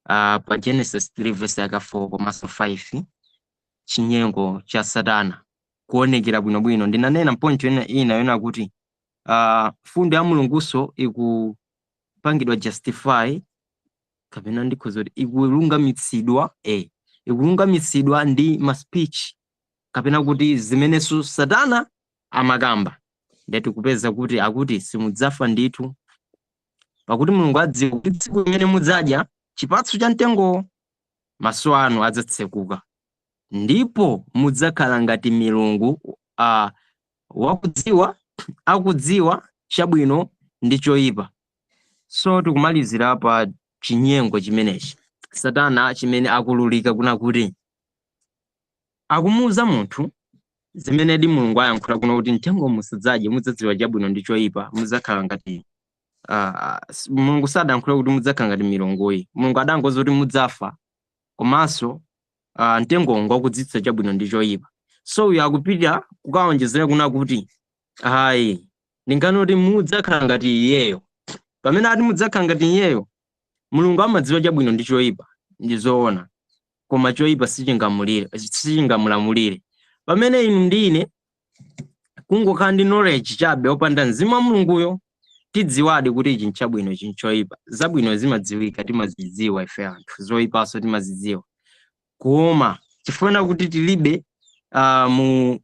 S1: pa Genesis 3 verse yaka 4 komanso 5. Chinyengo cha Satana kuonekera bwinobwino. Ndinanena point ina ina yona kuti fundo ya Mulunguso ikupangidwa justify kapena ndikhoza kuti ikulungamitsidwa ndi ma speech kapena kuti zimenenso Satana amakamba. Ndeti kupeza kuti akuti simudzafa ndithu, pakuti Mulungu adziwa kuti tsiku limene mudzadya chipatso cha mtengowo maso anu adzatsekuka, ndipo mudzakhala ngati milungu, wakudziwa akudziwa chabwino ndi choyipa. So tikumalizira pa chinyengo chimenechi Satana chimene akululika kuna kuti Akumuwuza munthu zimene di Mulungu ayankhula kuno kuti mtengo musadzadye, mudzadziwa chabwino ndi choyipa, mudzakhala ngati Mulungu sadayankhule kuti mudzakhala ngati milunguyi. Mulungu adangoza kuti mudzafa, komanso mtengo ngwakudziwitsa chabwino ndi choyipa. So uyu akupita kukawonjezera kuna kuti ayi, ndinganoti mudzakhala ngati iyeyo. Pamene ati mudzakhala ngati iyeyo, Mulungu amadziwa chabwino ndi choyipa, ndi zoona, koma choyipa sichingamulamulire. Pamene inu ndi ine kungokhala ndi knowledge chabe opanda mzimu wa Mulunguyo, tidziwadi kuti ichi nchabwino, ichi nchoyipa. Zabwino zimadziwika, timazidziwa ife anthu, zoyipanso timazidziwa, koma chifukwa kuti tilibe mu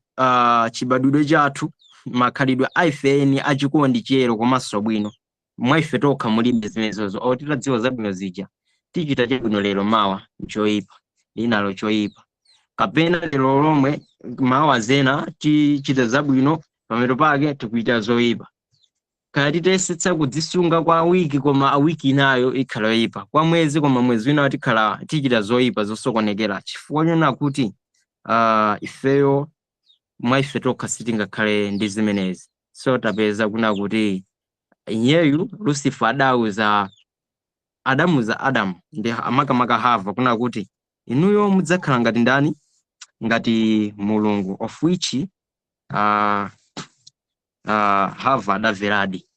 S1: chibadwidwe chathu makhalidwe a ifeni achikondi, chiyero komanso bwino, mwa ife tokha mulibe zimenezozo. O, titadziwa zabwino zija, tichita chabwino lero, mawa nchoyipa, linalo choyipa, kapena lero lomwe, mawa zena tichita zabwino, pamero pake tikuita zoyipa. Kaya titayesetsa kudzisunga kwa wiki, koma wiki inayo ikhala yoyipa, kwa mwezi, koma mwezi winayo tikhala tichita zoyipa zosokonekera, chifukwa chona kuti ifeyo mwa ife tokha sitingakhale ndi zimenezi. So tapeza kuna kuti iyeyu Lucifer adauza, adamuza Adamu ndi amakamaka Hava kuna kuti inuyo mudzakhala ngati ndani? Ngati Mulungu, of which Hava adamveradi,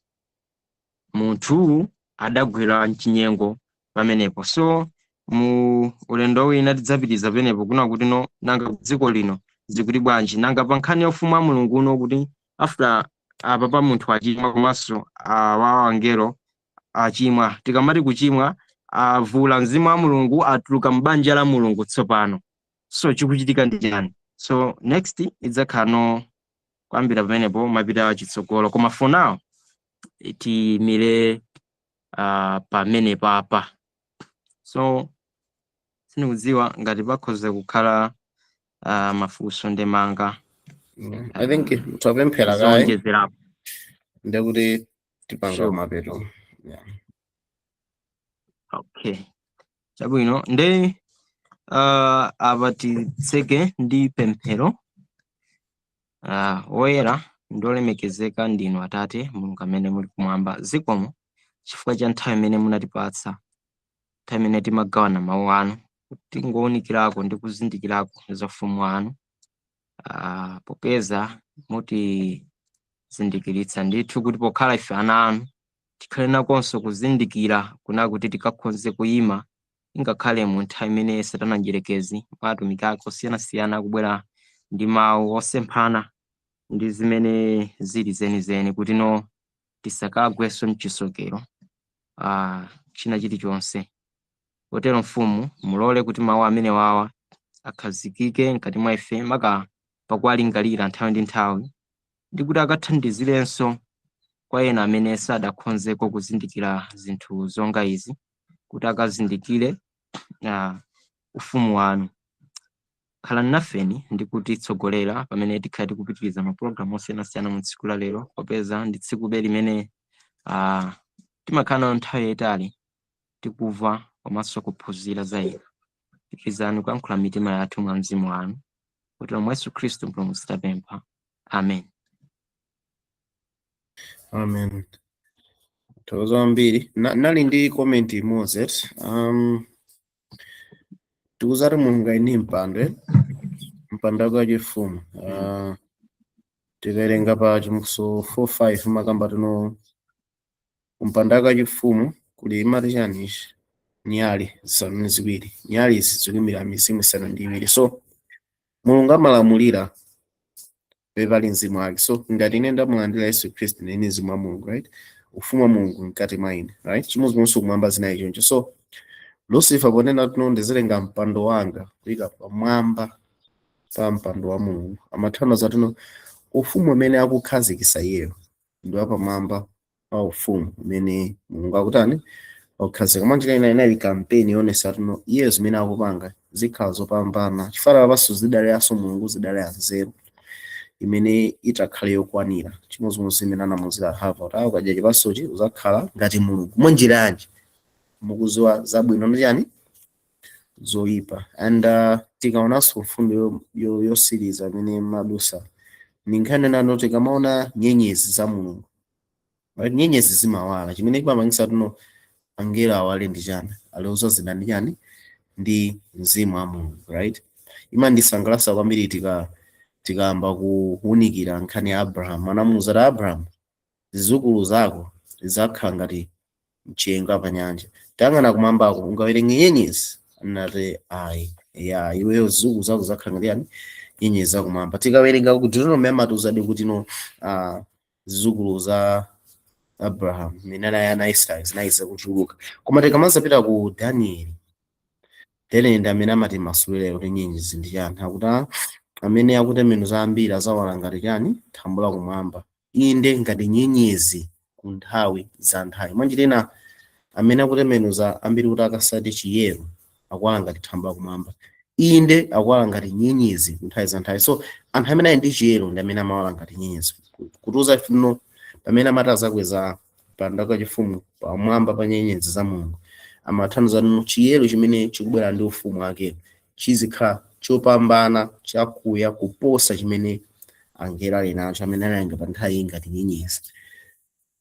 S1: munthu adagwera mchinyengo pamenepo. So mu ulendo wina tidzapitiriza penepo kuna kuti no, nanga dziko lino zikuti bwanji? Nanga pa nkhani ya ufumu wa Mulungu uno, kuti after apa pa munthu achimwa komanso awawa angelo achimwa, tikamati kuchimwa, avula mzimu wa Mulungu, atuluka m'banja la Mulungu tsopano, so chikuchitika ndi chani? So next idzakhala no kuyambira pamenepo mapita chitsogolo, koma for now tiyimire pamene papa. So sindikudziwa ngati pakhoza kukhala mafunso, ndemanga.
S2: I think tapemphera kaye.
S1: Zowonjezerapo.
S2: Ndekuti tipanga mapeto, yeah.
S1: Okay, chabwino. Nde apa titseke ndi pemphero. Woyera ndi olemekezeka ndinu Atate Mulungu amene muli kumwamba, zikomo chifukwa cha nthawi imene munatipatsa, nthawi imene timagawana mawu anu kuti tingowunikirako ndi kuzindikirako za ufumu wanu, popeza mutizindikiritsa ndithu kuti pokhala ife ana anu tikhale nakonso kuzindikira kuna kuti tikakhoze kuyima ingakhale mu nthawi imene Satana mdierekezi mwa atumiki ake osiyanasiyana akubwera ndi mawu osemphana ndi zimene zili zenizeni, kuti no tisakagwenso mchisokero china chilichonse. Kotero mfumu, mulole kuti mawu amene wawa akhazikike mkati mwa ife, maka pakuwalingalira nthawi ndi nthawi, ndi kuti akathandizirenso kwa ena amene sadakhonzeko kuzindikira zinthu zonga izi, kuti akazindikire ufumu wanu. Khalani nafeni ndi kutitsogolera pamene tikhale tikupitiriza mapulogalamu osiyanasiyana mu tsiku la lero, popeza ndi tsiku limene timakhala nayo nthawi yayitali tikumva komanso kuphunzira za inu. Pitirizani kuyankhula mitima yathu mwa mzimu wanu, kuti mwa Yesu Khristu Mpulumutsi tapempha, amen.
S2: Amen. Thokoza kwambiri. Nali ndi comment imodzi. Tikuzati Mulungu ali ndi mpando, eh? Mpando wake wachifumu. Tikawerenga pa Chivumbulutso 4:5, makamba tino kumpando wake wachifumu kuli, imati chani ichi, nyali zisanu ndi ziwiri. Nyali izi zikuyimira mizimu isanu ndi iwiri. So Mulungu amalamulira pali mzimu wake. So ngati ine ndamulandira Yesu Khristu, ndine mzimu wa Mulungu, right? Ufumu wa Mulungu mkati mwa ine, right? Chimodzimodzi kumwamba zinayi choncho. So Lucifer ponena tino ndizilenga mpando wanga kuyika pamwamba pa mpando wa Mulungu, amatanthauza tino ufumu umene akukhazikisa iyeyo ndi wapamwamba pa ufumu umene Mulungu akutani, akukhazika. Mwanjira ina inali kampeni yonesa tino iye zimene akupanga zikhala zopambana, chifukwa apaso zidaliranso Mulungu, zidalira nzeru imene itakhale yokwanira. Chimodzimodzi imene anamuzira Hava kuti ukadya chipatsochi uzakhala ngati Mulungu. Mwanjira yanji? Mukuziwa zabwino ndi chani, zoyipa. And Tikaonanso mfundo yosiriza imene madusa ni nkhani nano, tikamaona nyenyezi za Mulungu, right? Nyenyezi zimawala. Chimene chimapangisa tuno angelo awale ndi chani? Aliozazidwa ndi chani? Ndi mzimu wa Mulungu, right? Imandisangalatsa kwambiri tikayamba kuwunikira nkhani ya Abraham. Anamuwuza kuti, "Abraham, zidzukulu zako zidzakhala ngati mchenga pa nyanja. Tayang'ana kumwambako, ungawerenge nyenyezi?" Anati, "Ayi." Ya, iweyo zidzukulu zako zidzakhala ngati yani? Nyenyezi zakumwamba. Tikawerenga ku Deuteronomy, amatiuzadi kuti no, zidzukulu za Abraham, minana ya ana Israeli, zinali zakuchuluka. Koma tikamazapita ku Daniel, Daniel ndi amene amati masulire kuti nyenyezi ndi chani. Akuti, amene akutembenuza ambiri azawala ngati chani? Thambo la kumwamba, inde ngati nyenyezi ku nthawi za nthawi. Mwanjirina, amene akutembenuza ambiri kuti akasati chiyero akuwala ngati thambo la kumwamba, inde akuwala ngati nyenyezi ku nthawi za nthawi. So anthu amene ali ndi chiyero ndi amene amawala ngati nyenyezi. Kutiuza ifino, pamene amati azakweza mpando wachifumu pamwamba pa nyenyezi za Mulungu, amathandiza nino chiyero chimene chikubwera ndi ufumu wake chizikhala chopambana, chakuya kuposa chimene angelo ali nacho, amene analenga pa nthawi iyi ngati nyenyezi.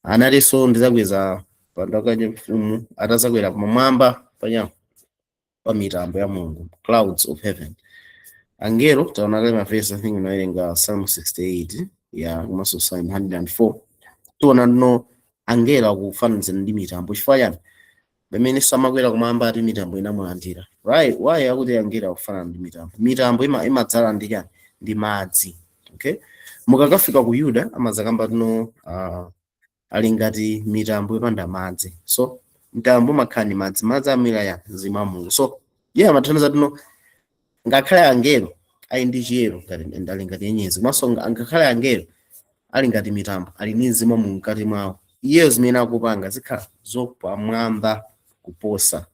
S2: Anatinso, "Ndizakweza mpando wachifumu," atazakwera pamwamba panya pa mitambo ya Mulungu, clouds of heaven. Angelo taona kale mavesi, I think inawerenga Psalm 68 ya komanso Psalm 104. Tiona no angelo akufananizana ndi mitambo. Chifukwa chani? Pamene samakwera kumwamba, ati mitambo inamulandira, right? Why akuti angelo akufanana ndi mitambo? Mitambo imadzala ndi chani? Ndi madzi, okay? Mukakafika ku Yuda, amazakamba tino ali ngati mitambo yopanda madzi. So mtambo umakhala ndi madzi. Madzi amira ya mzimu wa Mulungu. So iye amathandiza tino ngakhale angelo ali ndi chiyero ngati ali ngati nyenyezi, komanso ngakhale angelo ali ngati mitambo, ali ndi mzimu wa Mulungu mkati mwawo. Iyeyo zimene akupanga zikhala zopamwamba kuposa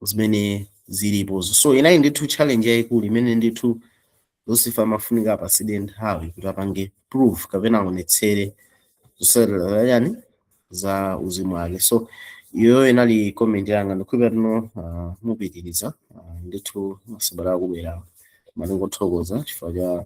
S2: zimene zilipozo. So inayi ndithu challenge yayikulu imene ndithu Lucifer amafunika apasidwe nthawi kuti apange proof kapena aonetsere zosalera yani za uzimu wake. So iyo inali comment yanga. Ndikhulupira tino mupitiriza ndithu masabata akubwera. Malingothokoza chifukwa cha